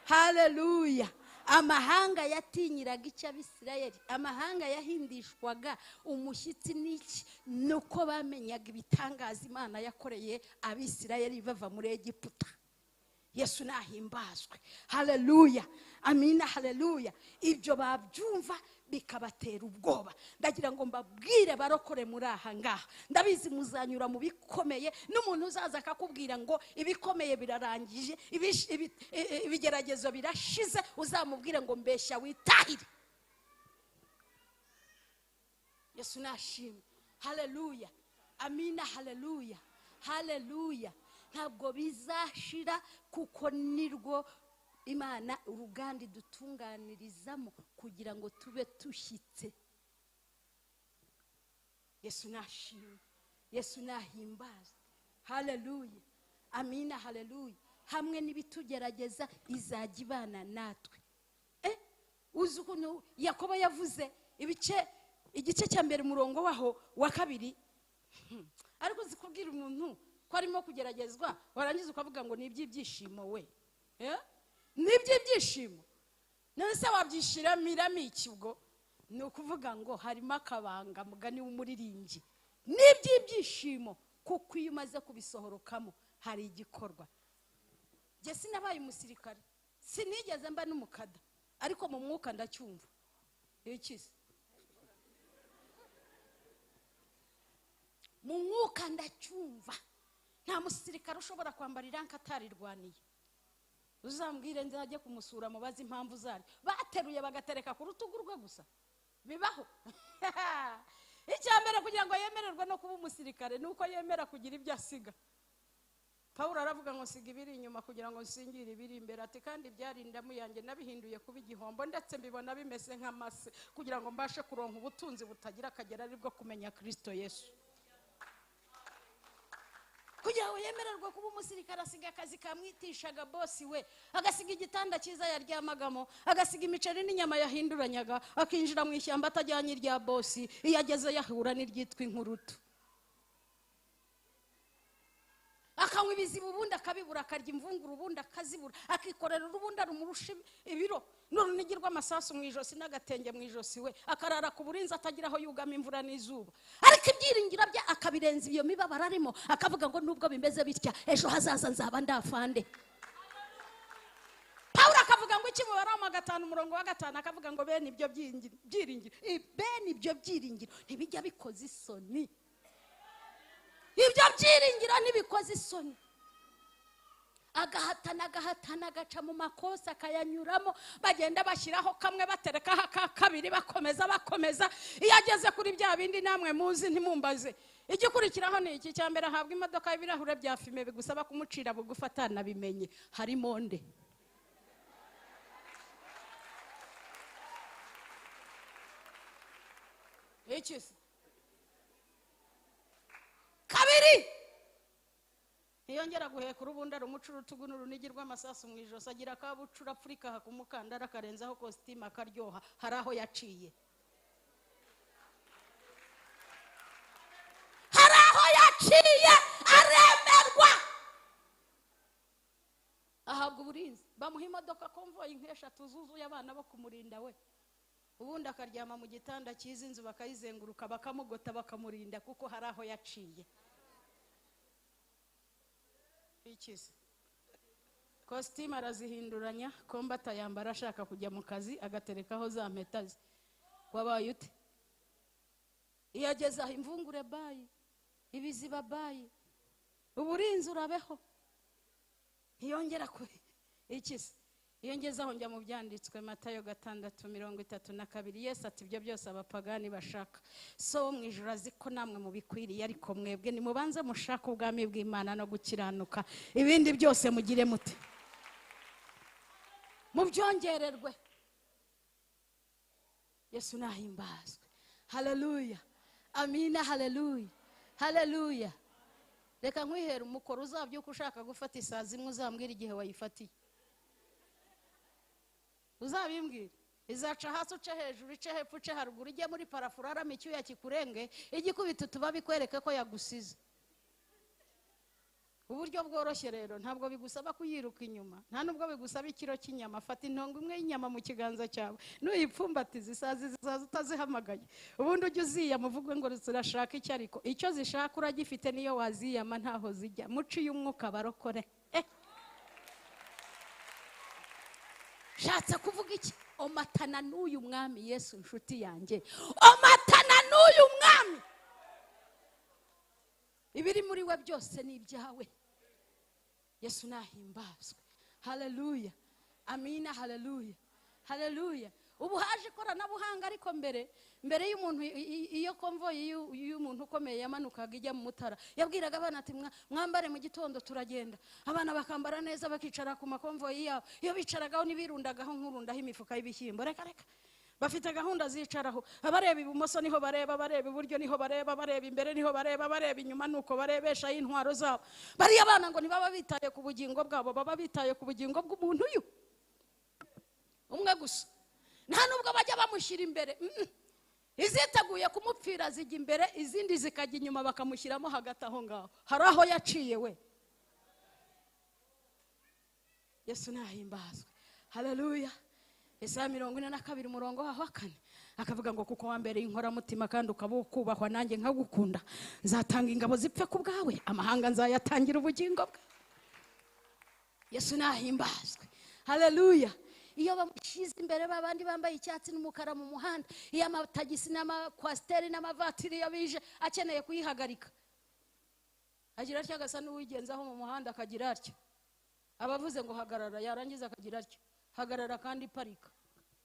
haleluya. Amahanga yatinyiraga icyo Abisirayeli, amahanga yahindishwaga umushyitsi n'iki? Nuko bamenyaga ibitangaza Imana yakoreye Abisirayeli bava muri Egiputa. Yesu nahimbazwe, haleluya, amina, haleluya. Ibyo babyumva bikabatera ubwoba. Ndagira ngo mbabwire barokore muri aha ngaha, ndabizi muzanyura mu bikomeye, n'umuntu uzaza akakubwira ngo ibikomeye birarangije, ibigeragezo birashize, uzamubwire ngo mbeshya witahire. Yesu nashimwe, haleluya, amina, haleluya, haleluya. Ntabwo bizashira, kuko nirwo Imana uruganda idutunganirizamo kugira ngo tube tushyitse. Yesu nashimwe, Yesu nahimbazwe, haleluya, amina, haleluya. Hamwe n'ibitugerageza izajya ibana natwe. Uzi ukuntu Yakobo yavuze igice cya mbere umurongo waho wa 2, ariko uzi kubwira umuntu ko arimo kugeragezwa, warangiza ukavuga ngo ni iby'ibyishimo we. Ni iby'ibyishimo. None se wabyishiramiramo iki? Ubwo ni ukuvuga ngo harimo akabanga, mugani w'umuririmbyi, ni iby'ibyishimo, kuko iyo umaze kubisohorokamo hari igikorwa. Jye sinabaye umusirikare, sinigeze mba n'umukada, ariko mu mwuka ndacyumva. Ikiza mu mwuka ndacyumva. Nta musirikare ushobora kwambara iranka atarirwaniye. Uzambwire nzajye kumusura mubaze impamvu zari bateruye bagatereka ku rutugu rwe gusa. Bibaho. Icya mbere kugira ngo yemererwe no kuba umusirikare nuko yemera kugira ibyo asiga. Pawulo aravuga ngo siga ibiri inyuma kugira ngo nsingire ibiri imbere, ati kandi byarindamu yanjye nabihinduye kuba igihombo, ndetse mbibona bimeze nk'amase kugira ngo mbashe kuronka ubutunzi butagira akagera ari bwo kumenya Kristo Yesu. Kugira ngo yemererwe kuba umusirikare asiga akazi kamwitishaga bosi we, agasiga igitanda cyiza yaryamagamo, agasiga imiceri n'inyama yahinduranyaga, akinjira mu ishyamba atajyanye irya bosi, iyo ageze yahura n'iryitwa inkurutu. Akanywa ibiziba ubundi akabibura, akarya imvunguru ubundi akazibura, akikorera urubundi arumurusha ibiro n'urunigi rw'amasasu mu ijosi n'agatenge mu ijosi we, akarara ku burinzi atagira aho yugama imvura n'izuba. Ariko ibyiringiro bye akabirenza iyo mibabaro arimo, akavuga ngo nubwo bimeze bitya ejo hazaza nzaba ndafande. Pawulo akavuga ngo iki mu Baroma 5:5, akavuga ngo bene ibyo byiringiro, bene ibyo byiringiro ntibijya bikoza isoni. Ibyo byiringiro ntibikoze isoni. Agahatana agahatana, agaca mu makosa akayanyuramo, bagenda bashyiraho kamwe baterekaho aka kabiri, bakomeza bakomeza. Iyo ageze kuri bya bindi namwe muzi ntimumbaze. Igikurikiraho ni iki? Cya mbere ahabwa imodoka y'ibirahure bya fime bigusaba kumucira bugufi atanabimenye. Harimo nde? Iki se? Kabiri, ntiyongera guheka urubundi arumuca urutugu n'urunigi rw'amasasu mu ijosi, agira akabucura apfurika ku mukandara akarenzaho kositimu akaryoha. Hari aho yaciye, hari aho yaciye aremerwa, ahabwa uburinzi, bamuha imodoka konvoyi nk'eshatu zuzuye abana bo kumurinda we, ubundi akaryama mu gitanda cyiza, inzu bakayizenguruka bakamugota bakamurinda, kuko hari aho yaciye. Ikize kositimu arazihinduranya, komba atayambara ashaka kujya mu kazi, agaterekaho za mpeta ze. Wabaye ute? Iyo ageze aho imvungure bayi, ibiziba bayi, uburinzi urabeho. Ntiyongera ku ikize. Iyo ngeze aho njya mu byanditswe Matayo 6:32, Yesu ati ibyo byose abapagani bashaka, so wo mu ijuru azi ko namwe mubikwiriye, ariko mwebwe nimubanze mushaka ubwami bw'Imana no gukiranuka, ibindi byose mugire mute? Mubyongererwe. Yesu nahimbazwe. Haleluya, amina, haleluya, haleluya. Reka nkwihera umukoro, uzabyuka ushaka gufata isazi imwe uzambwira igihe wayifatiye. Uzabimbwira. Izaca hasi uce hejuru, ice hepfo uce haruguru, ijye muri parafura arama icyuya kikurenge, igikubita utuba bikwereke ko yagusize. Uburyo bworoshye rero ntabwo bigusaba kuyiruka inyuma, nta nubwo bigusaba ikiro cy'inyama. Fata intongo imwe y'inyama mu kiganza cyawe, nuyipfumbatiza isazi zizaza utazihamagaye, ubundi ujye uziyama uvuge ngo zirashaka icyo, ariko icyo zishaka uragifite, niyo waziyama ntaho zijya. Muciye umwuka barokore. Shatse kuvuga iki? Omatana n'uyu mwami Yesu nshuti yanjye, omatana n'uyu mwami, ibiri muri we byose ni ibyawe. Yesu nahimbazwe. Haleluya, amina, haleluya, haleluya. Ubu haje ikoranabuhanga, ariko mbere y'umuntu iyo konvoyi y'umuntu ukomeye yamanukaga ijya mu Mutara, yabwiraga abana ati mwambare mu gitondo turagenda. Abana bakambara neza bakicara ku makonvoyi yabo. Iyo bicaragaho ntibirundagaho nk'urundaho imifuka y'ibishyimbo. Reka reka, bafite gahunda zicaraho. Abareba ibumoso niho bareba, bareba iburyo niho bareba, bareba imbere niho bareba, bareba inyuma nuko barebesha intwaro zabo. Bariya bana ngo ntibaba bitaye ku bugingo bwabo, baba bitaye ku bugingo bw'umuntu uyu umwe gusa. Nta nubwo bajya bamushyira imbere. Iziteguye kumupfira zijya imbere, izindi zikajya inyuma, bakamushyiramo hagati aho ngaho. Hari aho yaciye we. Yesu nahimbazwe. Haleluya. Yesaya 42:4 akavuga ngo kuko wambereye inkoramutima kandi ukaba ukubahwa nanjye nkagukunda, nzatanga ingabo zipfe ku bwawe, amahanga nzayatangira ubugingo bwe. Yesu nahimbazwe. Haleluya. Iyo bamushyize imbere babandi bambaye icyatsi n'umukara mu muhanda, iyo amatagisi n'amakwasiteri n'amavatiri yabije akeneye kuyihagarika, agira atya agasa n'uwigenzaho mu muhanda, akagira atya, abavuze ngo hagarara, yarangiza akagira atya, hagarara kandi parika.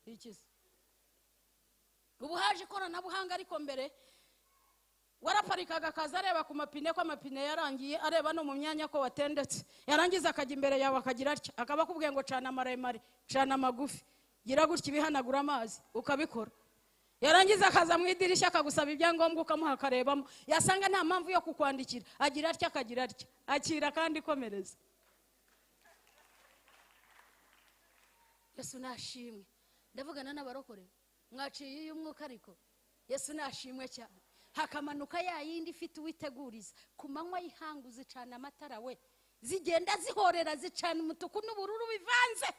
Ikize Ubu haje ikoranabuhanga, ariko mbere waraparikaga akaza areba ku mapine ko amapine yarangiye, areba no mu myanya ko watendetse, yarangiza akajya imbere yawe akagira atya, akaba akubwiye ngo cana maremare, cana magufi, gira gutya ibihanagura amazi, ukabikora. Yarangiza akaza mu idirishya akagusaba ibyangombwa ukamuha akarebamo, yasanga nta mpamvu yo kukwandikira, agira atya akagira atya, akira kandi ikomereza. Yesu nashimwe. Ndavugana n'abarokore mwaciye uyu mwuka, ariko Yesu nashimwe cyane. Hakamanuka ya yindi ifite uwiteguriza ku manywa y'ihangu, zicana amatara we, zigenda zihorera, zicana umutuku n'ubururu bivanze,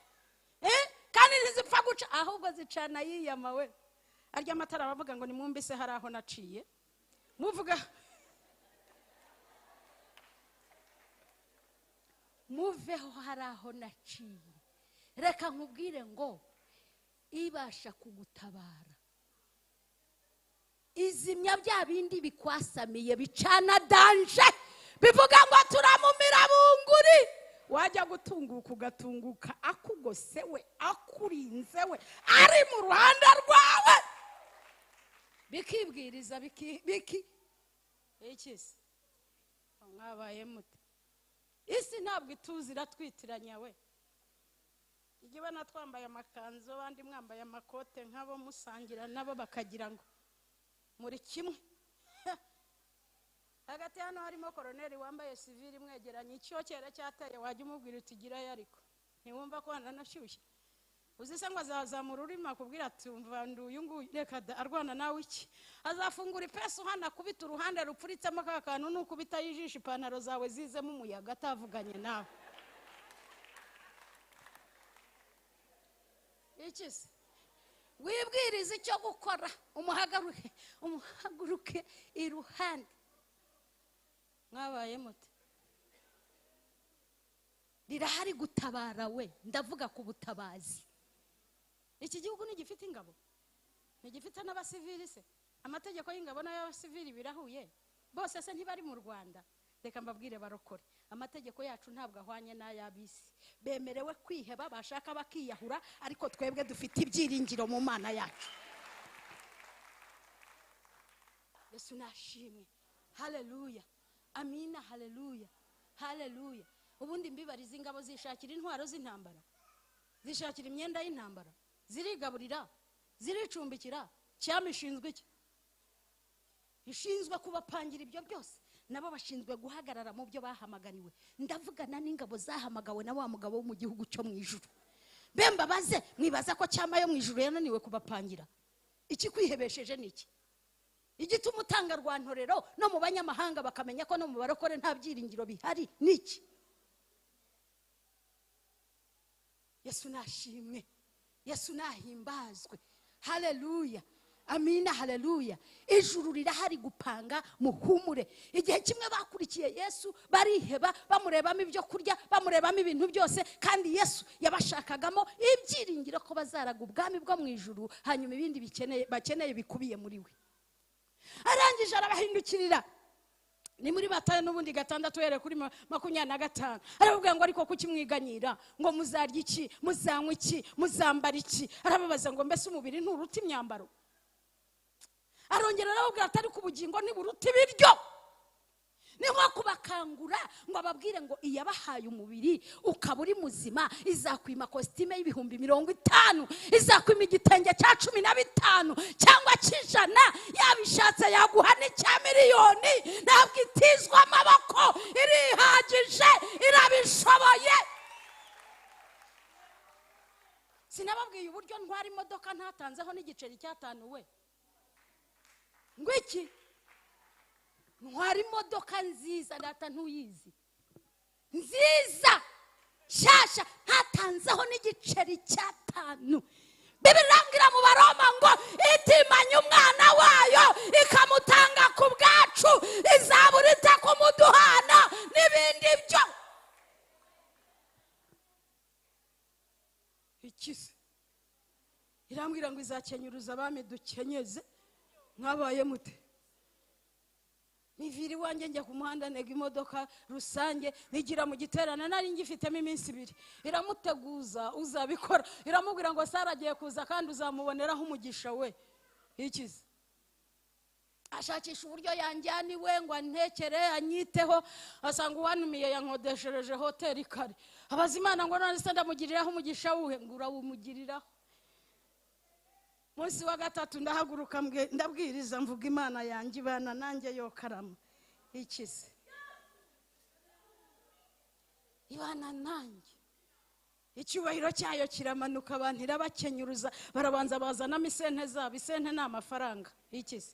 kandi ntizipfa guca, ahubwo zicana yiyama we. Arya amatara bavuga ngo nimwumvise hari aho naciye, muvuga muveho hari aho naciye. Reka nkubwire ngo ibasha kugutabara, izimya bya bindi bikwasamiye bicana danje, bivuga ngo turamumira bunguri. Wajya gutunguka ugatunguka akugose we, akurinze we, ari mu ruhande rwawe, bikibwiriza biki ikisi mwabaye mute. Isi ntabwo ituzi, iratwitiranya we. Igihe natwambaye amakanzu abandi mwambaye amakote nk'abo musangira nabo bakagira ngo muri kimwe. Hagati hano harimo koroneri wambaye sivili mwegeranye, icyokere cyateye wajya umubwira uti girayo, ariko ntiwumva ko wananashyushye. Uzi se ngo azazamura ururimi akubwira ati umva nduyu nguyu, reka da, arwana nawe iki? Azafungura ipesu hano akubita uruhande rupfuritsemo ka kantu, nukubita yijisha ipantaro zawe zizemo umuyaga atavuganye nawe. Iki se? Wibwiriza icyo gukora, umuhaguruke iruhande. Mwabaye mute? Rirahari gutabara we, ndavuga ku butabazi. Iki gihugu ntigifite ingabo, ntigifite n'abasivili se? Amategeko y'ingabo n'ay'abasivili birahuye, bose se ntibari mu Rwanda? Reka mbabwire barokore, amategeko yacu ntabwo ahwanye n'ay'abisi. Bemerewe kwiheba, bashaka bakiyahura, ariko twebwe dufite ibyiringiro mu Mana yacu. Yesu nashimwe. Haleluya, amina, haleluya, haleluya. Ubundi mbibariza, ingabo zishakira intwaro z'intambara, zishakira imyenda y'intambara, zirigaburira, ziricumbikira. Cyama ishinzwe iki? Ishinzwe kubapangira ibyo byose. Nabo bashinzwe guhagarara mu byo bahamagariwe. Ndavugana n'ingabo zahamagawe na wa mugabo wo mu gihugu cyo mu ijuru. Bemba baze mwibaza ko cyama yo mu ijuru yananiwe kubapangira. Iki kwihebesheje ni iki? Igituma utanga rwantorero no mu banyamahanga bakamenya ko no mu barokore nta byiringiro bihari ni iki? Yesu nashimwe, Yesu nahimbazwe. Haleluya, amina, haleluya. Ijuru rirahari gupanga, muhumure. Igihe kimwe bakurikiye Yesu bariheba, bamurebamo ibyo kurya, bamurebamo ibintu byose, kandi Yesu yabashakagamo ibyiringiro ko bazaraga ubwami bwo mu ijuru, hanyuma ibindi bakeneye bikubiye muri we. Arangije arabahindukirira. Ni muri Matayo n'ubundi 6 uhereye kuri 25. Aravuga ngo ariko kuki mwiganyira, ngo muzarya iki, muzanywa iki, muzambara iki? Arababaza ngo mbese umubiri nturuta imyambaro? Arongera arababwira ati ariko ubugingo ntiburuta ibiryo. Ni nko kubakangura ngo ababwire ngo iyabahaye umubiri ukaba uri muzima, izakwima kositime y'ibihumbi 50, izakwima igitenge cya 15 cyangwa cy'ijana, yabishatse yaguha n'icya miliyoni. Ntabwo itizwa amaboko, irihagije, irabishoboye. Sinababwiye uburyo ntwara imodoka ntatanzeho n'igiceri cy'atanu we. Ngwiki ntwara imodoka nziza, data ntuyizi, nziza nshyashya, ntatanzeho n'igiceri cy'atanu. Bibiliya irambwira mu Baroma ngo itimanye umwana wayo ikamutanga ku bwacu, izabura ite kumuduhana n'ibindi byo. Ikisi irambwira ngo izakenyuruza abami dukenyeze. Mwabaye mute? Niviri wanjye njya ku muhanda ntega imodoka rusange, nigira mu giterane nari ngifitemo iminsi 2. Iramuteguza uzabikora, iramubwira ngo Sara agiye kuza kandi uzamuboneraho umugisha we. Ikize ashakisha uburyo yanjyana iwe ngo antekere anyiteho, asanga uwanumiye yankodeshereje hoteli kare. Abaza Imana ngo none se ndamugiriraho umugisha wuhe? Ngo urawumugiriraho. Munsi wa gatatu ndahaguruka ndabwiriza mvuga Imana yanjye ibana nanjye yokarama. Ikize ibana nanjye, icyubahiro cyayo kiramanuka, abantu irabakenyuruza, barabanza bazanamo isente zabo. Isente ni amafaranga. Ikize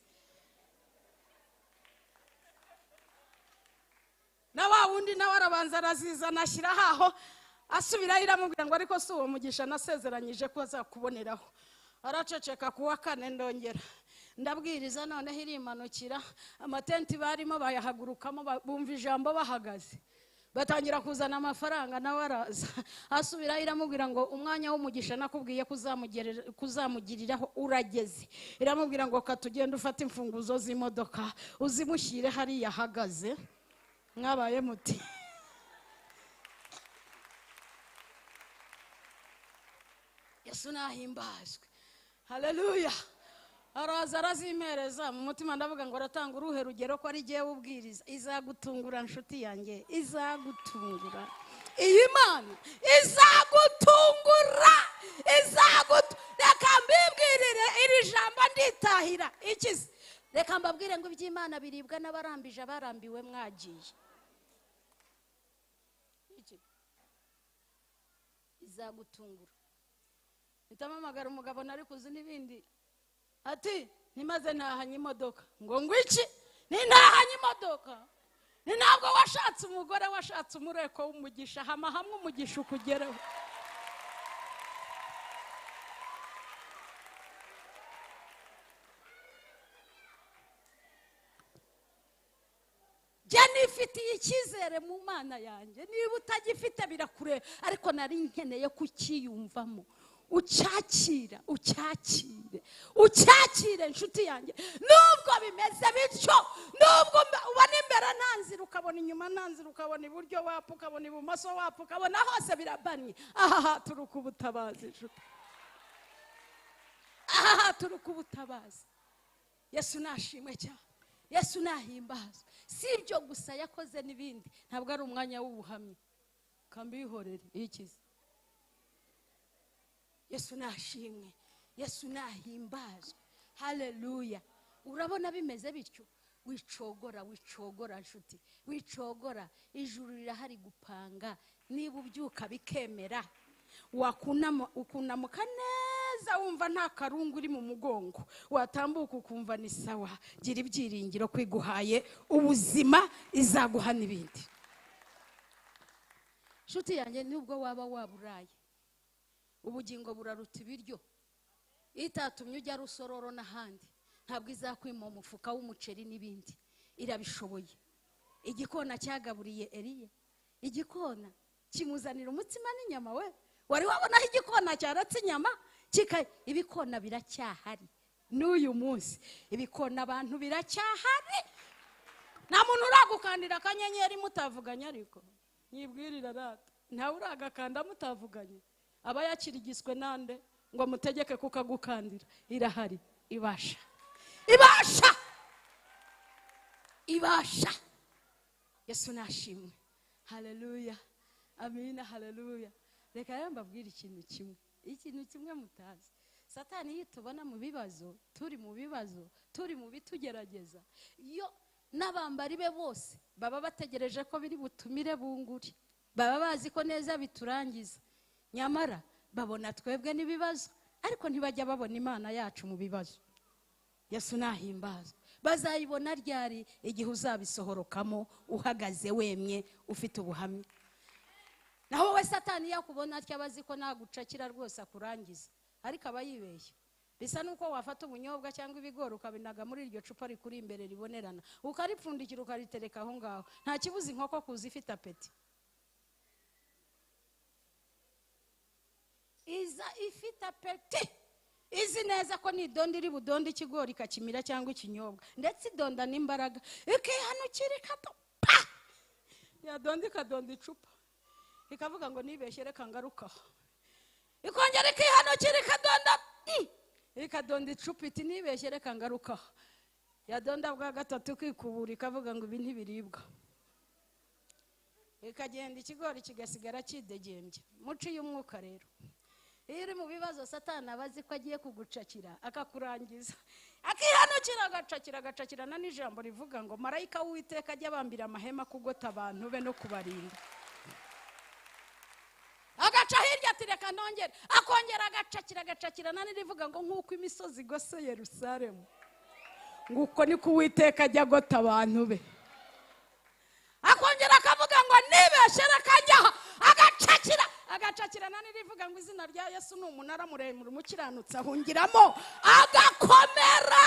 na wa wundi nawe arabanza arazizana ashyira aho, asubirayo iramubwira ngo ariko si uwo mugisha nasezeranyije ko azakuboneraho. Araceceka. Kuwa kane ndongera ndabwiriza, noneho irimanukira, amatenti barimo bayahagurukamo, bumva ijambo bahagaze, batangira kuzana amafaranga, nawe araza asubirayo iramubwira ngo umwanya w'umugisha nakubwiye ko uzamugiriraho urageze. Iramubwira ngo katugende ufate imfunguzo z'imodoka uzimushyire hariya ahagaze. Mwabaye muti Yesu nahimbazwe, haleluya. Araza arazimpereza. Mu mutima ndavuga ngo aratanga uruhe rugero ko ari jyewe ubwiriza. Izagutungura nshuti yanjye, izagutungura. Iyi Mana izagutungura, reka mbibwirire iri jambo nditahira. Ikize reka mbabwire ngo iby'Imana biribwa n'abarambije, abarambiwe mwagiye. Izagutungura. Mpita umugabo nari kuzi n'ibindi, ati ntimaze ntahanye imodoka. Ngo ngwiki? Ntahanye imodoka? Ni ntabwo washatse umugore, washatse umureko w'umugisha. Hama hamwe umugisha ukugereho. Jye nifitiye icyizere mu Mana yanjye, niba utagifite birakure, ariko nari nkeneye kukiyumvamo. Ucyakira, ucyakire, ucyakire nshuti yanjye. Nubwo bimeze bityo, nubwo ubona imbere nta nzira, ukabona inyuma nta nzira, ukabona iburyo wapfa, ukabona ibumoso wapfa, ukabona hose birabanye, aha haturuka ubutabazi nshuti, aha haturuka ubutabazi. Yesu nashimwe cyane, Yesu nahimbazwe. Si ibyo gusa yakoze n'ibindi, ntabwo ari umwanya w'ubuhamya, kambihorere. Ikize Yesu nashimwe, Yesu nahimbazwe, haleluya. Urabona bimeze bityo, wicogora, wicogora nshuti, wicogora. Ijuru rirahari gupanga. Niba ubyuka bikemera, wakunama ukunamuka neza wumva nta karungu uri mu mugongo, watambuka ukumva ni sawa. Gira ibyiringiro kwiguhaye ubuzima, izaguha n'ibindi. Nshuti yanjye, nubwo waba waburaye, ubugingo buraruta ibiryo. Itatumye ujya Rusororo n'ahandi, ntabwo izakwima umufuka w'umuceri n'ibindi. Irabishoboye. Igikona cyagaburiye Eliya, igikona kimuzanira umutsima n'inyama. We wari wabonaho igikona cyaratse inyama? Ibikona biracyahari n'uyu munsi, ibikona abantu biracyahari. Nta muntu uragukandira akanyenyeri mutavuganye, ariko nyibwirira rata, ntawe uragakanda mutavuganye. Aba yakirigiswe nande ngo mutegeke kukagukandira? Irahari, ibasha, ibasha, ibasha. Yesu nashimwe, haleluya, amina, haleluya. Reka rero mbabwire ikintu kimwe, ikintu kimwe mutazi. Satani iyo tubona mu bibazo, turi mu bibazo, turi mu bitugerageza, iyo n'abambari be bose baba bategereje ko biri butumire bunguri, baba bazi ko neza biturangiza. Nyamara babona twebwe n'ibibazo, ariko ntibajya babona Imana yacu mu bibazo. Yesu nahimbazwe. Bazayibona ryari? Igihe uzabisohorokamo uhagaze wemye, ufite ubuhamya. Naho we Satani yakubona atya, abazi ko nagucakira rwose akurangiza, ariko aba yibeshya. Bisa nuko wafata ubunyobwa cyangwa ibigori ukabinaga muri iryo cupa rikuri imbere ribonerana, ukaripfundikira ukaritereka aho ngaho, nta kibuza inkoko kuza ifite apeti. Iza ifite apeti, izi neza ko nidonda iri budonde ikigori ikakimira cyangwa ikinyobwa, ndetse idonda n'imbaraga, ikihanukira ikato pa, yadonda ikadonda icupa, ikavuga ngo nibeshye reka ngaruka, ikongera ikihanukira ikadonda. Ikadonda icupa iti: "Nibeshye, reka ngaruka." Yadonda bwa gatatu kwikubura, ikavuga ngo: "Ibi ntibiribwa." Ikagenda, ikigori kigasigara kidegembya. Muci y'umwuka rero, iyo uri mu bibazo, Satani aba azi ko agiye kugucakira akakurangiza, akihanukira, agacakira, agacakirana n'ijambo rivuga ngo: "Marayika w'Uwiteka ajya abambira amahema kugota abantu be no kubarinda." Agaca hirya ati: "Reka nongere." Akongera agacakira, agacakirana n'irivuga ngo: "Nk'uko imisozi igose Yerusalemu, nguko niko Uwiteka ajya agota abantu be." Akongera akavuga ngo: "Nibeshe, reka njyaho." Agacakira, agacakirana n'irivuga ngo: "Izina rya Yesu ni umunara muremure, umukiranutsi ahungiramo agakomera."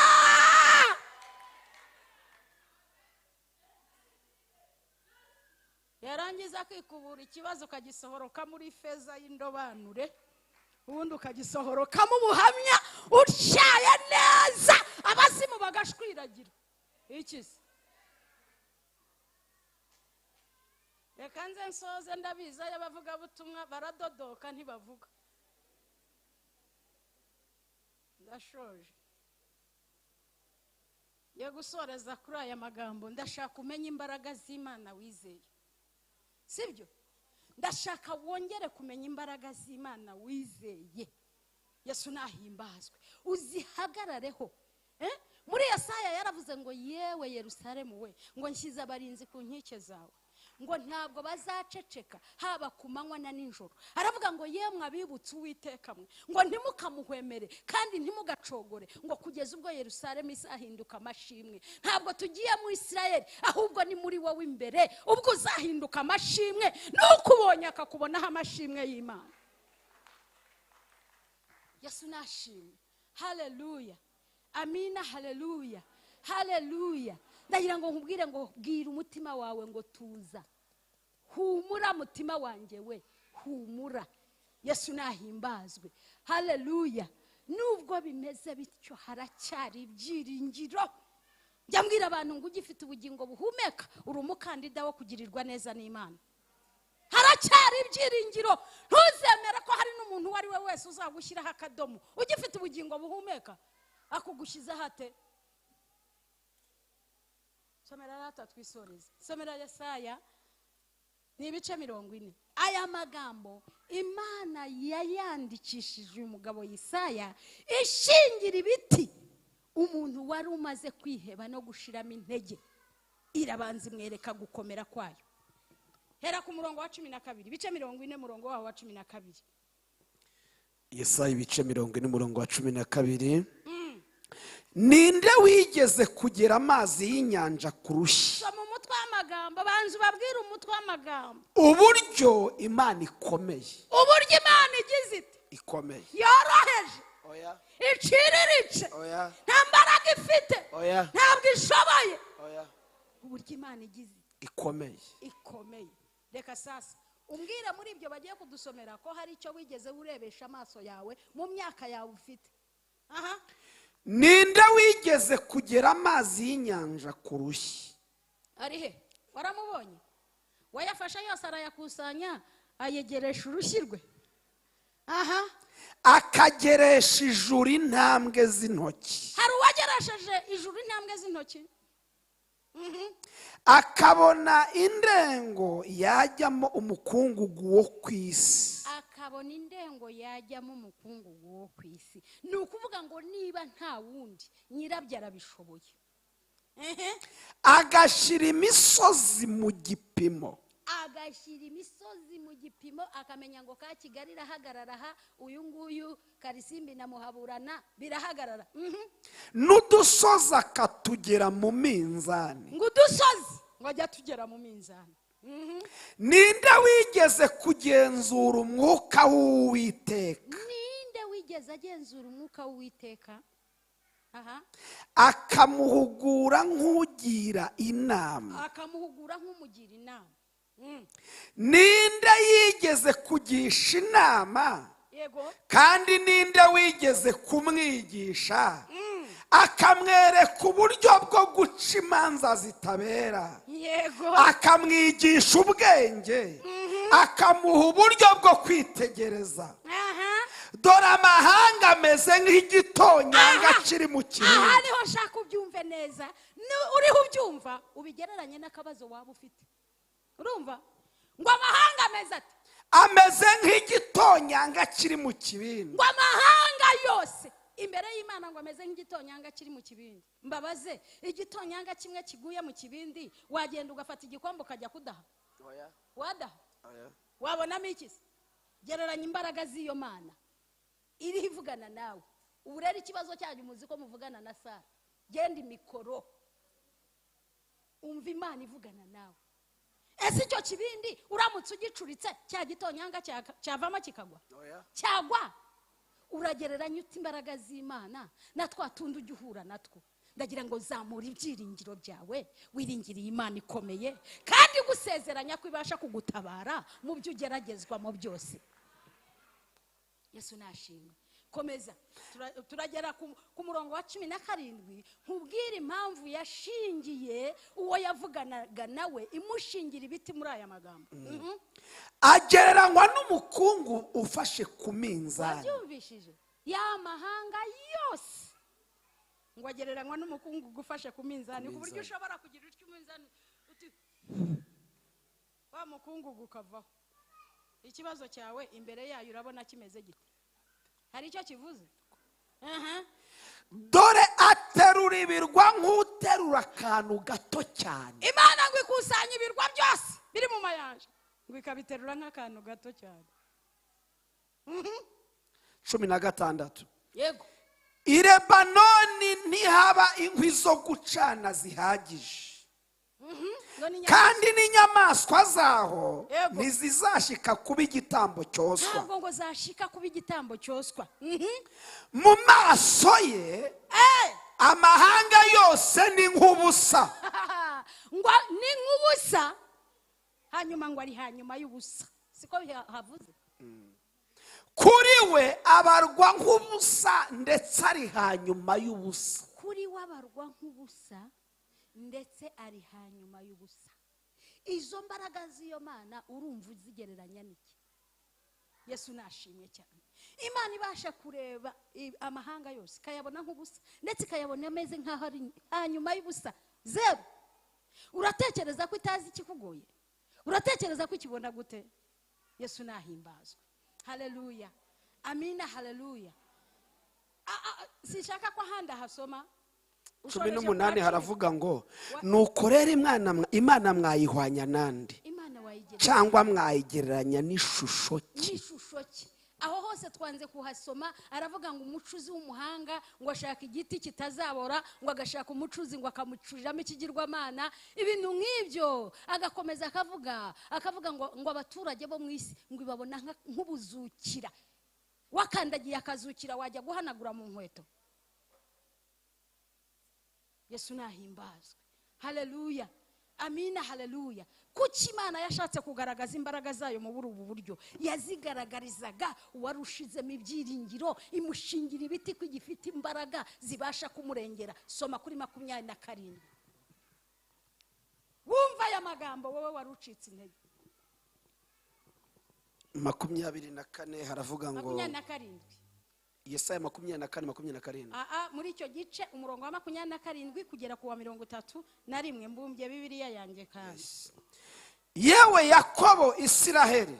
Yarangiza akikubura, ikibazo ukagisohoroka muri feza y'indobanure, ubundi ukagisohorokamo ubuhamya utyaye neza, abazimu bagashwiragira. Iki se? Reka nze nsoze. Ndabizi, y'abavugabutumwa baradodoka, ntibavuga. Ndashoje, ngiye gusoreza kuri aya magambo. Ndashaka umenya imbaraga z'Imana wizeye, sibyo? Ndashaka wongere kumenya imbaraga z'Imana wizeye. Yesu nahimbazwe. Uzihagarareho. Muri Yesaya yaravuze ngo: "Yewe Yerusalemu we," ngo, "nshyize abarinzi ku nkike zawe," ngo, "ntabwo bazaceceka haba ku manywa na nijoro." Aravuga ngo: "Yemwe abibutse Uwiteka mwe," ngo, "ntimukamuhwemere kandi ntimugacogore," ngo, "kugeza ubwo Yerusalemu izahinduka amashimwe." Ntabwo tugiye mu Isirayeli, ahubwo ni muri wowe imbere. Ubwo uzahinduka amashimwe, nuko ubonye akakubonaho amashimwe y'Imana. Yesu nashimwe. Haleluya, amina, haleluya, haleluya. Ndagira ngo nkubwire ngo: bwira umutima wawe ngo: "Tuza, humura mutima wanjye we, humura." Yesu nahimbazwe. Haleluya. Nubwo bimeze bityo, haracyari ibyiringiro. Njya mbwira abantu ngo: ugifite ubugingo buhumeka, uri umukandida wo kugirirwa neza n'Imana. Haracyari ibyiringiro. Ntuzemere ko hari n'umuntu uwo ari we wese uzagushyiraho akadomo ugifite ubugingo buhumeka. Akugushyizeho ate? Somera rata, twisoreze. Somera Yesaya, ni ibice 40. Aya magambo Imana yayandikishije uyu mugabo Yesaya, ishingira ibiti umuntu wari umaze kwiheba no gushiramo intege. Irabanza imwereka gukomera kwayo. Hera ku murongo wa 12, ibice 40, murongo waho wa 12. Yesaya ibice 40, umurongo wa 12. Ninde wigeze kugera amazi y'inyanja ku rushyi? Soma umutwe w'amagambo, banza ubabwire umutwe w'amagambo. Uburyo Imana ikomeye. Uburyo Imana igize ite? Ikomeye. Yoroheje? Oya. Iciriritse? Oya. Nta mbaraga ifite? Oya. Ntabwo ishoboye? Oya. Uburyo Imana igize ite? Ikomeye. Ikomeye. Reka sasa umbwire, muri ibyo bagiye kudusomera, ko hari icyo wigeze urebesha amaso yawe mu myaka yawe ufite aha. Ninde wigeze kugera amazi y'inyanja ku rushyi? Ari he? Waramubonye wayafashe yose, arayakusanya, ayegeresha urushyi rwe? Aha. Akageresha ijuru intambwe z'intoki? Hari uwageresheje ijuru intambwe z'intoki? Akabona indengo yajyamo umukungugu wo ku isi? Akabona indengo yajyamo umukungugu wo ku isi. Ni ukuvuga ngo niba nta wundi, nyirabyo arabishoboye. Agashyira imisozi mu gipimo? Agashyira imisozi mu gipimo, akamenya ngo ka Kigali irahagarara aha, uyu nguyu Karisimbi na Muhaburana birahagarara. N'udusozi akatugera mu minzani? Ngo udusozi ngo ajya tugera mu minzani. Ninde wigeze kugenzura umwuka w'Uwiteka? Ninde wigeze agenzura umwuka w'Uwiteka? Aha. Akamuhugura nk'ugira inama? Akamuhugura nk'umugira inama. Ninde yigeze kugisha inama? Kandi ninde wigeze kumwigisha, akamwereka uburyo bwo guca imanza zitabera? Akamwigisha ubwenge, akamuha uburyo bwo kwitegereza. Dore amahanga ameze nk'igitonyanga Aha. kiri mu Aha kibindi. Niho nshaka ubyumve neza. Uriho ubyumva, ubigereranye n'akabazo waba ufite. Urumva ngo amahanga ameze ati? Ameze nk'igitonyanga kiri mu kibindi. Ngo amahanga yose imbere y'Imana ngo ameze nk'igitonyanga kiri mu kibindi. Mbabaze, igitonyanga kimwe kiguye mu kibindi, wagenda ugafata igikombe ukajya kudaha? Wadaha? Wabonamo iki se? Gereranya imbaraga z'iyo Mana iriho ivugana nawe ubu. Rero ikibazo cyanyu, muzi ko muvugana na Sara. Genda imikoro, umva Imana ivugana nawe. Ese icyo kibindi uramutse ugicuritse, cya gitonyanga cyavamo kikagwa? Cyagwa? Uragereranya ute imbaraga z'Imana na twa tundi ujya uhura natwo? Ndagira ngo zamura ibyiringiro byawe, wiringiriye Imana ikomeye kandi igusezeranya ko ibasha kugutabara mu byo ugeragezwamo byose. Yesu nashimwe. Komeza. Turagera ku murongo wa 17, nkubwire impamvu yashingiye uwo yavuganaga nawe, imushingira ibiti muri aya magambo. Agereranywa n'umukungu ufashe ku minzani. Wabyumvishije? Ya mahanga yose ngo agereranywa n'umukungugu ufashe ku minzani, ku buryo Minzani. ushobora kugira utyo umunzani uti wa mukungugu ukavaho. Ikibazo cyawe imbere yayo urabona kimeze gite? Hari icyo kivuze? Aha. Dore aterura ibirwa nk'uterura akantu gato cyane. Imana ngo ikusanya ibirwa byose biri mu mayanja, ngo ikabiterura nk'akantu gato cyane. 16. Yego. I Lebanoni ntihaba inkwi zo gucana zihagije, Ngo ni kandi n'inyamaswa zaho ntizizashika kuba igitambo cyoswa. Ntabwo ngo zashika kuba igitambo cyoswa. Mu maso ye amahanga yose ni nk'ubusa. Ngo ni nk'ubusa, hanyuma ngo ari hanyuma y'ubusa. Siko havuze? Kuri we abarwa nk'ubusa, ndetse ari hanyuma y'ubusa. Kuri we abarwa nk'ubusa, ndetse ari hanyuma y'ubusa. Izo mbaraga z'iyo Mana urumva uzigereranya n'iki? Yesu nashimye cyane. Imana ibasha kureba amahanga yose ikayabona nk'ubusa, ndetse ikayabona ameze nk'aho ari hanyuma y'ubusa, zeru. Uratekereza ko itazi ikikugoye? Uratekereza ko ikibona gute? Yesu nahimbazwe. Haleluya, amina, haleluya. Sinshaka ko ahandi ahasoma. Cumi Ushoreje n'umunani. kwa cumi. Haravuga ngo: "Nuko rero Imana mwayihwanya nande, Imana wayigereranya cyangwa mwayigereranya n'ishusho ki?" N'ishusho ki? Aho hose twanze kuhasoma. Aravuga ngo umucuzi w'umuhanga ngo ashaka igiti kitazabora, ngo agashaka umucuzi ngo akamucuriramo ikigirwamana, ibintu nk'ibyo. Agakomeza akavuga ngo abaturage bo mu isi ngo ibabona nk'ubuzukira. Wakandagiye akazukira, wajya guhanagura mu nkweto? Yesu nahimbazwe. Haleluya, amina, haleluya. Kuki Imana yashatse kugaragaza imbaraga zayo muri ubu buryo? Yazigaragarizaga uwari ushizemo ibyiringiro, imushingira ibiti ko igifite imbaraga zibasha kumurengera. Soma kuri 27, wumva aya magambo, wowe wari ucitse intege. 24 haravuga ngo 27. Yesaya 24, 27. Aa, muri icyo gice, umurongo wa 27 kugera ku wa 31. Mbumbye Bibiliya yanjye kandi. Yewe Yakobo, Isiraheli,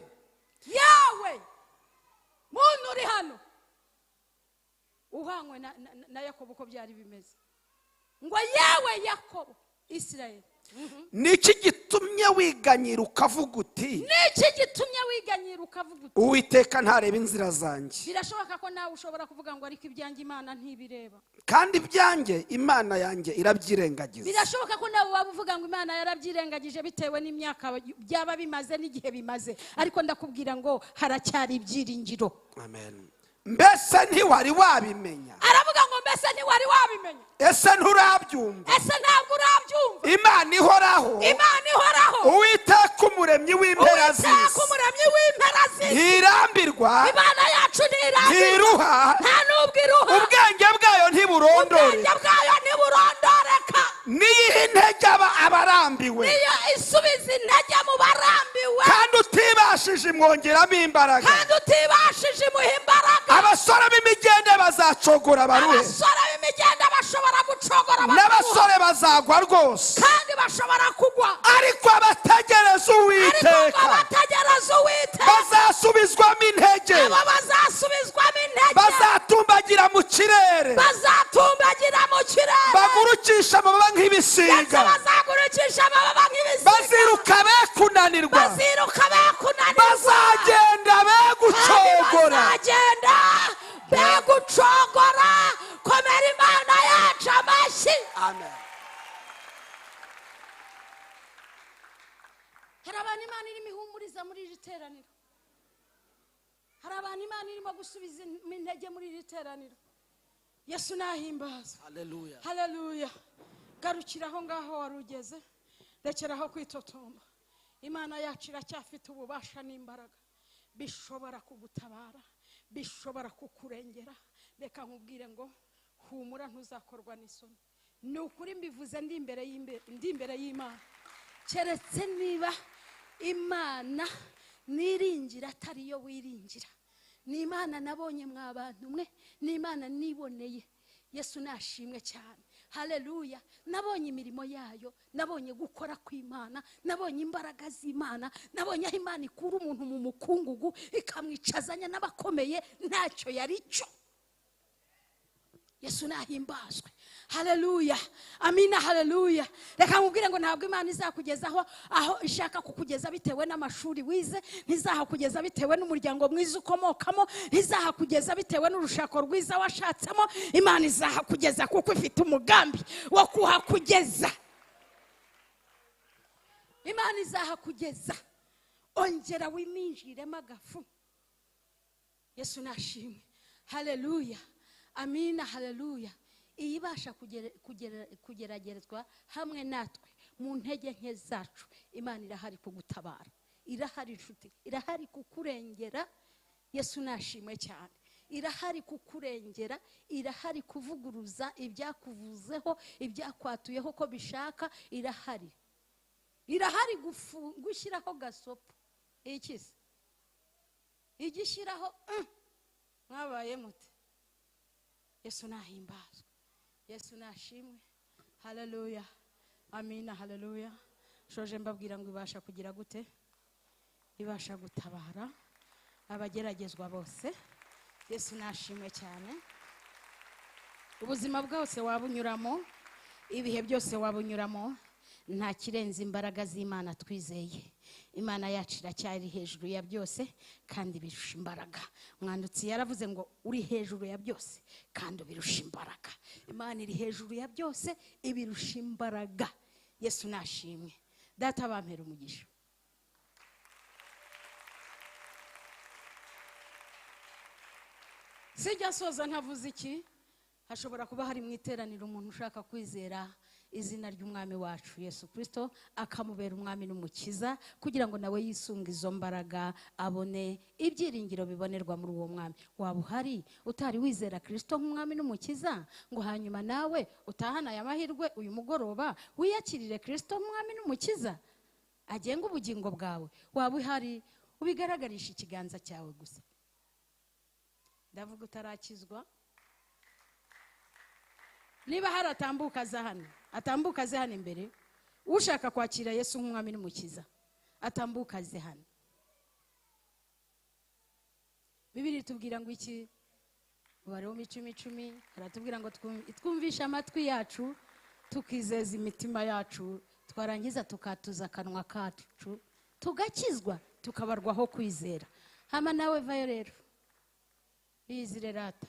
Yawe muntu uri hano uhanywe na Yakobo, uko byari bimeze, ngo yewe Yakobo, Isirayeli. Niki gitumye wiganyira ukavuga uti: Niki gitumye wiganyira ukavuga uti: 'Uwiteka ntareba inzira zanjye'? Birashoboka ko nawe ushobora kuvuga ngo: "Ariko ibyanjye Imana ntibireba." Kandi ibyanjye Imana yanjye irabyirengagiza. Birashoboka ko nawe waba uvuga ngo Imana yarabyirengagije, bitewe n'imyaka byaba bimaze n'igihe bimaze. Ariko ndakubwira ngo haracyari ibyiringiro. Amen. Mbese ntiwari wabimenya? Aravuga ngo: "Mbese ntiwari wabimenya?" Ese nturabyumva? Ese ntabwo urabyumva? Imana ihoraho, Imana ihoraho, Uwiteka umuremyi w'impera Uwiteka z'isi, umuremyi w'impera z'isi, ntirambirwa, Imana yacu ntirambirwa, ntiruha, nta n'ubwo iruha, ubwenge bwayo ntiburondoreka. Ubwenge bwayo ntiburondoreka. Niyiha intege abarambiwe, Niyo isubiza intege mu barambiwe, kandi utibashije imwongeramo imbaraga. Kandi utibashije imuha imbaraga. bazacogora baruhe. Abasore b'imigenda bashobora gucogora, N'abasore bazagwa rwose, kandi bashobora kugwa, ariko abategereza ariko ngo Uwiteka bategereza Uwiteka bazasubizwamo intege, abo bazasubizwamo intege, bazatumbagira mu kirere, bazatumbagira mu kirere, bagurukisha amababa ndetse nk'ibisiga, bazagurukisha amababa nk'ibisiga, baziruka be kunanirwa, baziruka be kunanirwa, bazagenda be gucogora, bazagenda be gucogora. Komera Imana yacu amashyi. Amen. Hari abantu Imana irimo ihumuriza muri iri teraniro, hari abantu Imana irimo gusubiza intege muri iri teraniro. Yesu nahimbaza. Haleluya. Haleluya. Garukira aho ngaho wari ugeze, rekeraho kwitotomba. Imana yacu iracyafite ububasha n'imbaraga bishobora kugutabara, bishobora kukurengera. Reka nkubwire ngo humura, ntuzakorwa n'isoni. Ni ukuri mbivuze ndi imbere y'Imana, keretse niba Imana niringira atari yo wiringira. Ni Imana nabonye mwa bantu mwe, ni Imana niboneye. Yesu nashimwe cyane. Haleluya. Nabonye imirimo yayo, nabonye gukora kw'Imana, nabonye imbaraga z'Imana, nabonye aho Imana ikura umuntu mu mukungugu ikamwicazanya n'abakomeye ntacyo yari cyo. Yesu nahimbazwe. Haleluya. Amina. Haleluya. Reka nkubwire ngo ntabwo Imana izakugezaho aho ishaka kukugeza bitewe n'amashuri wize, ntizahakugeza bitewe n'umuryango mwiza ukomokamo, ntizahakugeza bitewe n'urushako rwiza washatsemo. Imana izahakugeza kuko ifite umugambi wo kuhakugeza. Imana izahakugeza. Ongera wiminjiremo agafu. Yesu nashimwe. Haleluya. Amina. Haleluya. Iyibasha kugeragerezwa hamwe natwe mu ntege nke zacu, Imana irahari kugutabara, irahari inshuti, irahari kukurengera. Yesu nashimwe cyane. Irahari kukurengera, irahari kuvuguruza ibyakuvuzeho, ibyakwatuyeho ko bishaka. Irahari, irahari gushyiraho gasopo. Ikize igishyiraho mwabaye mute. Yesu nahimbazwe. Yesu nashimwe. Haleluya. Amina. Haleluya. Shoje mbabwira ngo ibasha kugira gute? Ibasha gutabara abageragezwa bose. Yesu nashimwe cyane. Ubuzima bwose wabunyuramo, ibihe byose wabunyuramo, nta kirenze imbaraga z'Imana twizeye. Imana yacu iracyari hejuru ya byose kandi birusha imbaraga. Umwanditsi yaravuze ngo uri hejuru ya byose kandi ubirusha imbaraga. Imana iri hejuru ya byose ibirusha imbaraga. Yesu nashimwe. Data bampera umugisha. Sijya soza ntavuze iki. Hashobora kuba hari mu iteraniro umuntu ushaka kwizera izina ry'umwami wacu Yesu Kristo, akamubera umwami n'umukiza, kugira ngo nawe yisunge izo mbaraga, abone ibyiringiro bibonerwa muri uwo mwami. Waba uhari utari wizera Kristo nk'umwami n'umukiza, ngo hanyuma nawe utahana aya mahirwe uyu mugoroba wiyakirire Kristo nk'umwami n'umukiza agenga ubugingo bwawe. Waba uhari ubigaragarisha ikiganza cyawe gusa. Ndavuga utarakizwa. Niba haratambuka aza hano, atambuka aze hano imbere. Ushaka kwakira Yesu nk'umwami n'umukiza atambuka aze hano. Bibiri itubwira ngo iki? Umubare w'imicumi icumi aratubwira ngo twumvishe amatwi yacu, tukizeza imitima yacu, twarangiza tukatuza akanwa kacu, tugakizwa, tukabarwaho kwizera. Hama nawe vayo rero, yizire rata.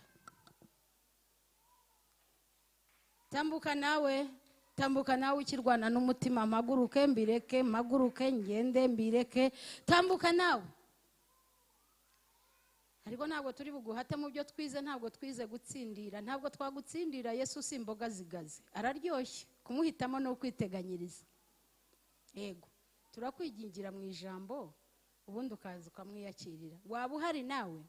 Tambuka nawe, tambuka nawe ukirwana n'umutima, mpaguruke mbireke, mpaguruke ngende mbireke. Tambuka nawe. Ariko ntabwo turi buguhate mu byo twize, ntabwo twize gutsindira, ntabwo twagutsindira. Yesu si imboga zigaze, araryoshye. Kumuhitamo no kwiteganyiriza. Yego, turakwigingira mu ijambo, ubundi ukaza ukamwiyakirira. Waba uhari nawe?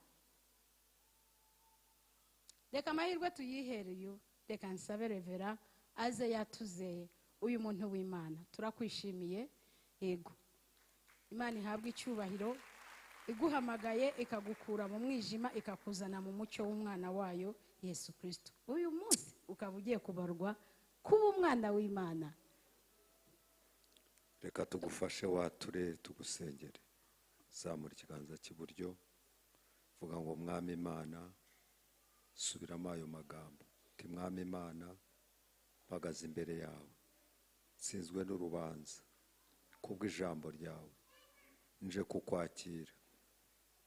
Reka amahirwe tuyihereye. Reka nsabe Revera aze yatuzeye uyu muntu w'Imana. Turakwishimiye. Yego, Imana ihabwe icyubahiro, iguhamagaye ikagukura mu mwijima ikakuzana mu mucyo w'umwana wayo. Yesu Kristo. Uyu munsi ukaba ugiye kubarwa kuba umwana w'Imana. Reka tugufashe wature tugusengere. Zamura ikiganza cy'iburyo, vuga ngo Mwami Imana, subiramo ayo magambo. Uti Mwami Imana, mpagaze imbere yawe, nsinzwe n'urubanza kubw'ijambo ryawe, nje kukwakira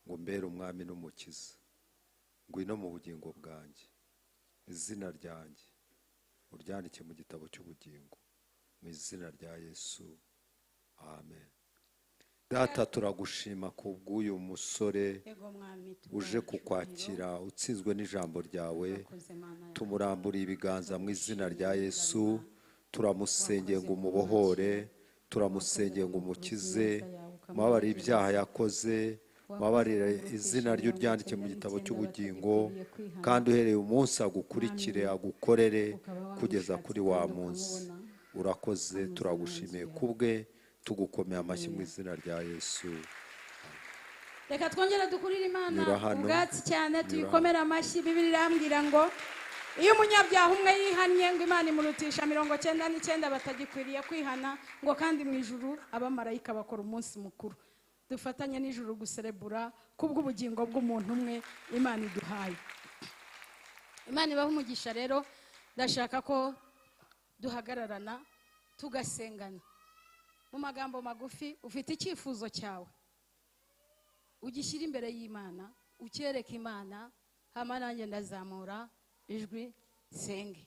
ngo mbere umwami n'umukiza, ngwino mu bugingo bwanjye, izina ryanjye uryandike mu gitabo cy'ubugingo, mu izina rya Yesu, amen. Data, turagushima kubw'uyu musore uje kukwakira utsinzwe n'ijambo ryawe. Tumuramburiye ibiganza mu izina rya Yesu, turamusengeye ngo umubohore, turamusengeye ngo umukize, mubabarire ibyaha yakoze, mubabarire izina rye uryandike mu gitabo cy'ubugingo, kandi uhereye umunsi agukurikire agukorere kugeza kuri wa munsi. Urakoze, turagushimiye kubwe, tugukomeye amashyi mu izina rya Yesu. Reka twongere dukurire Imana ubwatsi cyane, tuyikomere amashyi. Bibiliya irambwira ngo iyo umunyabyaha umwe yihannye ngo Imana imurutisha 99 batagikwiriye kwihana, ngo kandi mu ijuru abamarayika bakora umunsi mukuru. Dufatanye n'ijuru guserebura kubw'ubugingo bw'umuntu umwe Imana iduhaye. Imana ibahe umugisha. Rero ndashaka ko duhagararana tugasengana. Mu magambo magufi, ufite icyifuzo cyawe ugishyira imbere y'Imana, ucyereka Imana, hama nanjye ndazamura ijwi senge.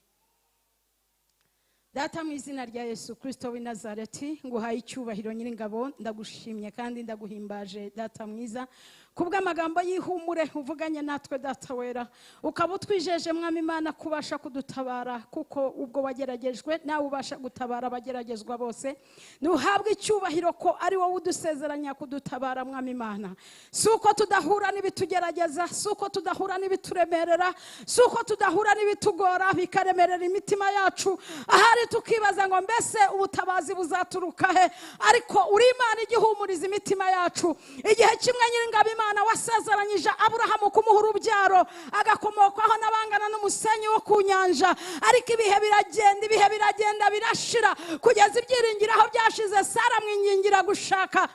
Data, mu izina rya Yesu Kristo w'i Nazareti, nguhaye icyubahiro Nyiringabo, ndagushimye kandi ndaguhimbaje Data mwiza, kubw'amagambo y'ihumure uvuganye natwe Data wera, ukaba utwijeje Mwami Imana kubasha kudutabara, kuko ubwo wageragejwe nawe ubasha gutabara abageragezwa bose. Nuhabwe icyubahiro ko ari wowe udusezeranya kudutabara Mwami Imana. Si uko tudahura n'ibitugerageza, si uko tudahura n'ibituremerera, si uko tudahura n'ibitugora bikaremerera imitima yacu, ahari tukibaza ngo mbese ubutabazi buzaturuka he, ariko uri Imana igihumuriza imitima yacu. Igihe kimwe Nyiringabo Imana wasezeranyije Aburahamu kumuha urubyaro agakomokwaho n'abangana n'umusenyi wo ku nyanja, ariko ibihe biragenda, ibihe biragenda birashira, kugeza ibyiringiro aho byashize. Sara mwingingira gushaka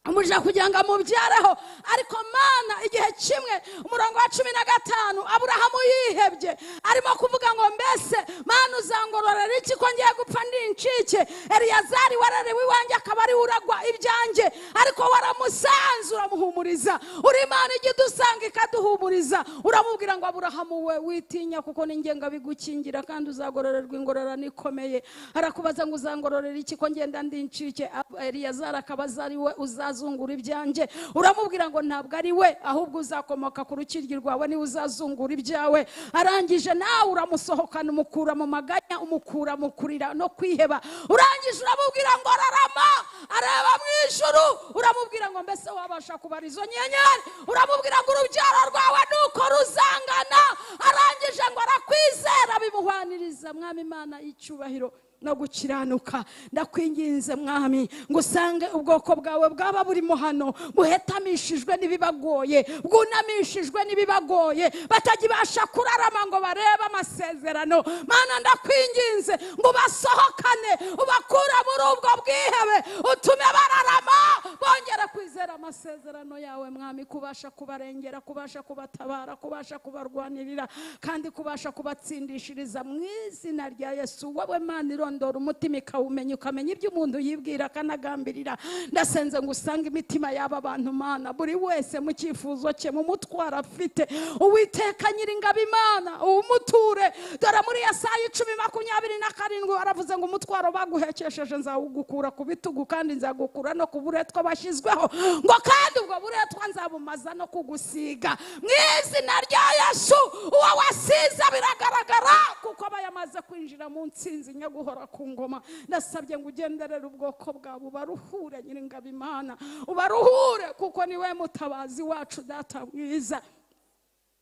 umuja kugira ngo amubyareho, ariko Mana igihe kimwe umurongo wa 15 Aburahamu yihebye arimo kuvuga ngo mbese Mana uzangororera iki ko ngiye gupfa ndi incike? Eliyazari warerewe iwanjye akaba ari uragwa ibyanjye, ariko waramusanze uramuhumuriza. Uri Imana ijya idusanga ikaduhumuriza. Uramubwira ngo Aburahamu we witinya, kuko ni njye ngabigukingira kandi uzagororerwa ingororano ikomeye. Arakubaza ngo uzangororera iki ko ngenda ndi incike? Eliyazari akaba ari we uzazungura ibyanjye. Uramubwira ngo ntabwo ari we, ahubwo uzakomoka ku rukiryi rwawe niwe uzazungura ibyawe. Arangije nawe uramusohokana, umukura mu maganya, umukura mu kurira no kwiheba. Urangije uramubwira ngo rarama, areba mu ijuru. Uramubwira ngo mbese wabasha kubara izo nyenyeri? Uramubwira ngo urubyaro rwawe nuko ruzangana. Arangije ngo arakwizera, bimuhwaniriza. Mwami Imana icyubahiro no gukiranuka, ndakwinginze Mwami ngo usange ubwoko bwawe bwaba burimo hano buhetamishijwe n'ibibagoye, bwunamishijwe n'ibibagoye, batagibasha kurarama ngo barebe amasezerano. Mana ndakwinginze ngo ubasohokane, ubakure muri ubwo bwihebe, utume bararama bongera kwizera amasezerano yawe Mwami, kubasha kubarengera, kubasha kubatabara, kubasha kubarwanirira, kandi kubasha kubatsindishiriza mu izina rya Yesu. Wowe Mana irondora umutima ikawumenya, ukamenya ibyo umuntu yibwira akanagambirira. Ndasenze ngo usange imitima y'aba bantu Mana, buri wese mu cyifuzo cye, mu mutwaro afite. Uwiteka Nyiringabo Imana umuture. Dore muri Yesaya 10:27 baravuze ngo umutwaro baguhekesheje nzawugukura ku bitugu, kandi nzagukura no ku buretwa bashyizweho, ngo kandi ubwo buretwa nzabumaza no kugusiga mu izina rya Yesu. Uwo wasize biragaragara kuko aba yamaze kwinjira mu ntsinzi nyaguhora ku ngoma. Ndasabye ngo ugenderere ubwoko bwabo, ubaruhure Nyiringabo Imana, ubaruhure kuko niwe mutabazi wacu Data mwiza.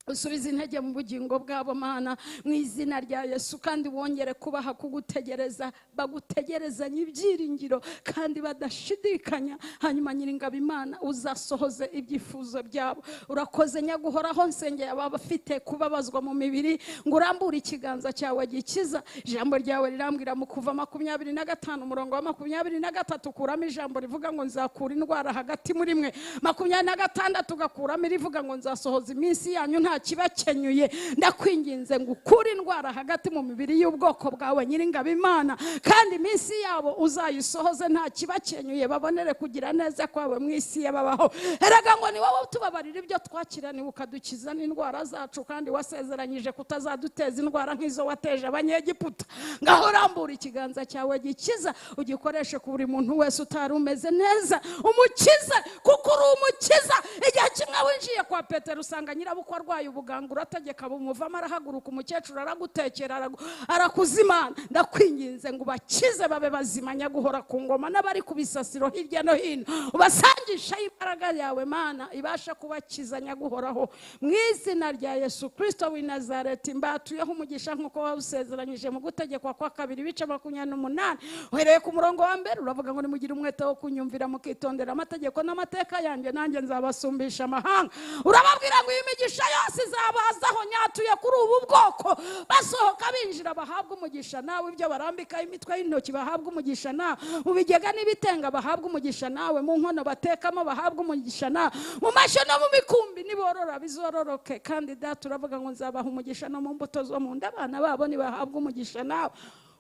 Usubize intege mu bugingo bwabo Mana mu izina rya Yesu, kandi wongere kubaha kugutegereza, bagutegerezanye ibyiringiro kandi badashidikanya. Hanyuma Nyiringabo Imana uzasohoze ibyifuzo byabo. Urakoze nyaguhoraho, nsengeye abafite kubabazwa mu mibiri ngo urambure ikiganza cyawe gikiza. Ijambo ryawe rirambwira mu Kuva 25 umurongo wa 23, kuramo ijambo rivuga ngo nzakura indwara hagati muri mwe. 26 gakuramo rivuga ngo nzasohoza iminsi yanyu nta kibakenyuye. Ndakwinginze ngo ukure indwara hagati mu mibiri y'ubwoko bwawe Nyiringabo Imana, kandi iminsi yabo uzayisohoze nta kibakenyuye, babonere kugira neza kwawe mu isi yababaho. Erega ngo ni wowe utubabarira ibyo twakiraniwe ukadukiza n'indwara zacu, kandi wasezeranyije kutazaduteza indwara nk'izo wateje Abanyegiputa. Ngaho rambura ikiganza cyawe gikiza, ugikoreshe ku buri muntu wese utari umeze neza, umukize kuko uri umukiza. Igihe kimwe winjiye kwa Petero usanga nyirabukwe arwaye ubuganga, urategeka bumuvamo arahaguruka, umukecuru aragutekera arakuzimana. Ndakwinginze ngo ubakize babe bazima nyaguhora ku ngoma, n'abari ku bisasiro hirya no hino ubasangisha imbaraga yawe Mana ibasha kubakiza nyaguhoraho mu izina rya Yesu Kristo w'i Nazareti. Mbatuyeho umugisha nk'uko wawusezeranyije mu gutegekwa kwa kabiri ibice 28 uhereye ku murongo wa mbere, uravuga ngo nimugire umwete wo kunyumvira mukitondera amategeko n'amateka yanjye, nanjye nzabasumbisha amahanga. Urababwira ngo iyi migisha yose izabazaho nyatuye kuri ubu bwoko, basohoka binjira bahabwa umugisha nawe, ibyo barambika imitwe y'intoki bahabwa umugisha nawe, mu bigega n'ibitenga bahabwa umugisha nawe, mu nkono batekamo bahabwa umugisha nawe, mu mashyo no mu mikumbi niborora bizororoke. Kandi Data uravuga ngo nzabaha umugisha no mu mbuto zo mu nda, abana babo nibahabwa umugisha nawe,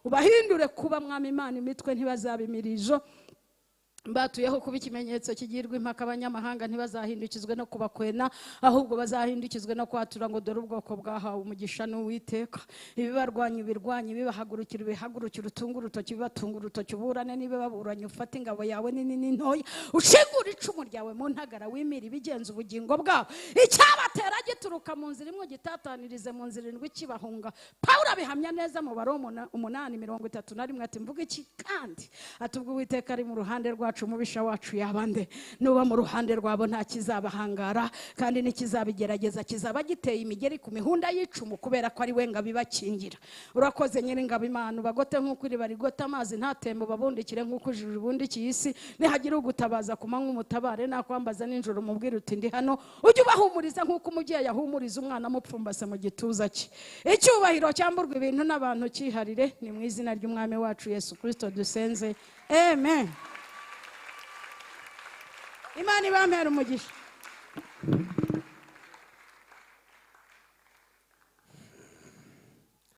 ubahindure kuba Mwami Imana imitwe ntibazabimirizo. Mbatuyeho kuba ikimenyetso kigirwa impaka, abanyamahanga ntibazahindukizwe no kubakwena, ahubwo bazahindukizwe no kwatura ngo dore ubwoko bwahawe umugisha n'Uwiteka. Ibibarwanya ubirwanye, ibibahagurukira ubihagurukira, utunge urutoki bibatunga urutoki, uburane n'ibibaburanye, ufate ingabo yawe nini n'intoya, ushingure icumu ryawe mu ntagara, wimire ibigenza ubugingo bwabo. Icyabatera gituruka mu nzira imwe gitatanirize mu nzira indwi kibahunga. Pawulo abihamya neza mu Baroma 8:31 ati mvuga iki kandi atubwo Uwiteka ari mu ruhande rwacu, umubisha wacu yabande? Nuba mu ruhande rwabo nta kizabahangara, kandi n'ikizabigerageza kizaba giteye imigeri ku mihunda y'icumu, kubera ko ari we ngabo ibakingira. Urakoze Nyiringabo Imana, ubagote nk'uko iriba rigota amazi ntatembe, ubabundikire nk'uko ijuru ribundikiye isi. Nihagira ugutabaza ku manywa umutabare, nakwambaza nijoro umubwire uti ndi hano. Ujye ubahumuriza nk'uko umubyeyi ahumuriza umwana amupfumbase mu gituza cye. Icyubahiro cyamburwa ibintu n'abantu cyiharire, ni mu izina ry'Umwami wacu Yesu Kristo dusenze, amen. Imana ibampere umugisha.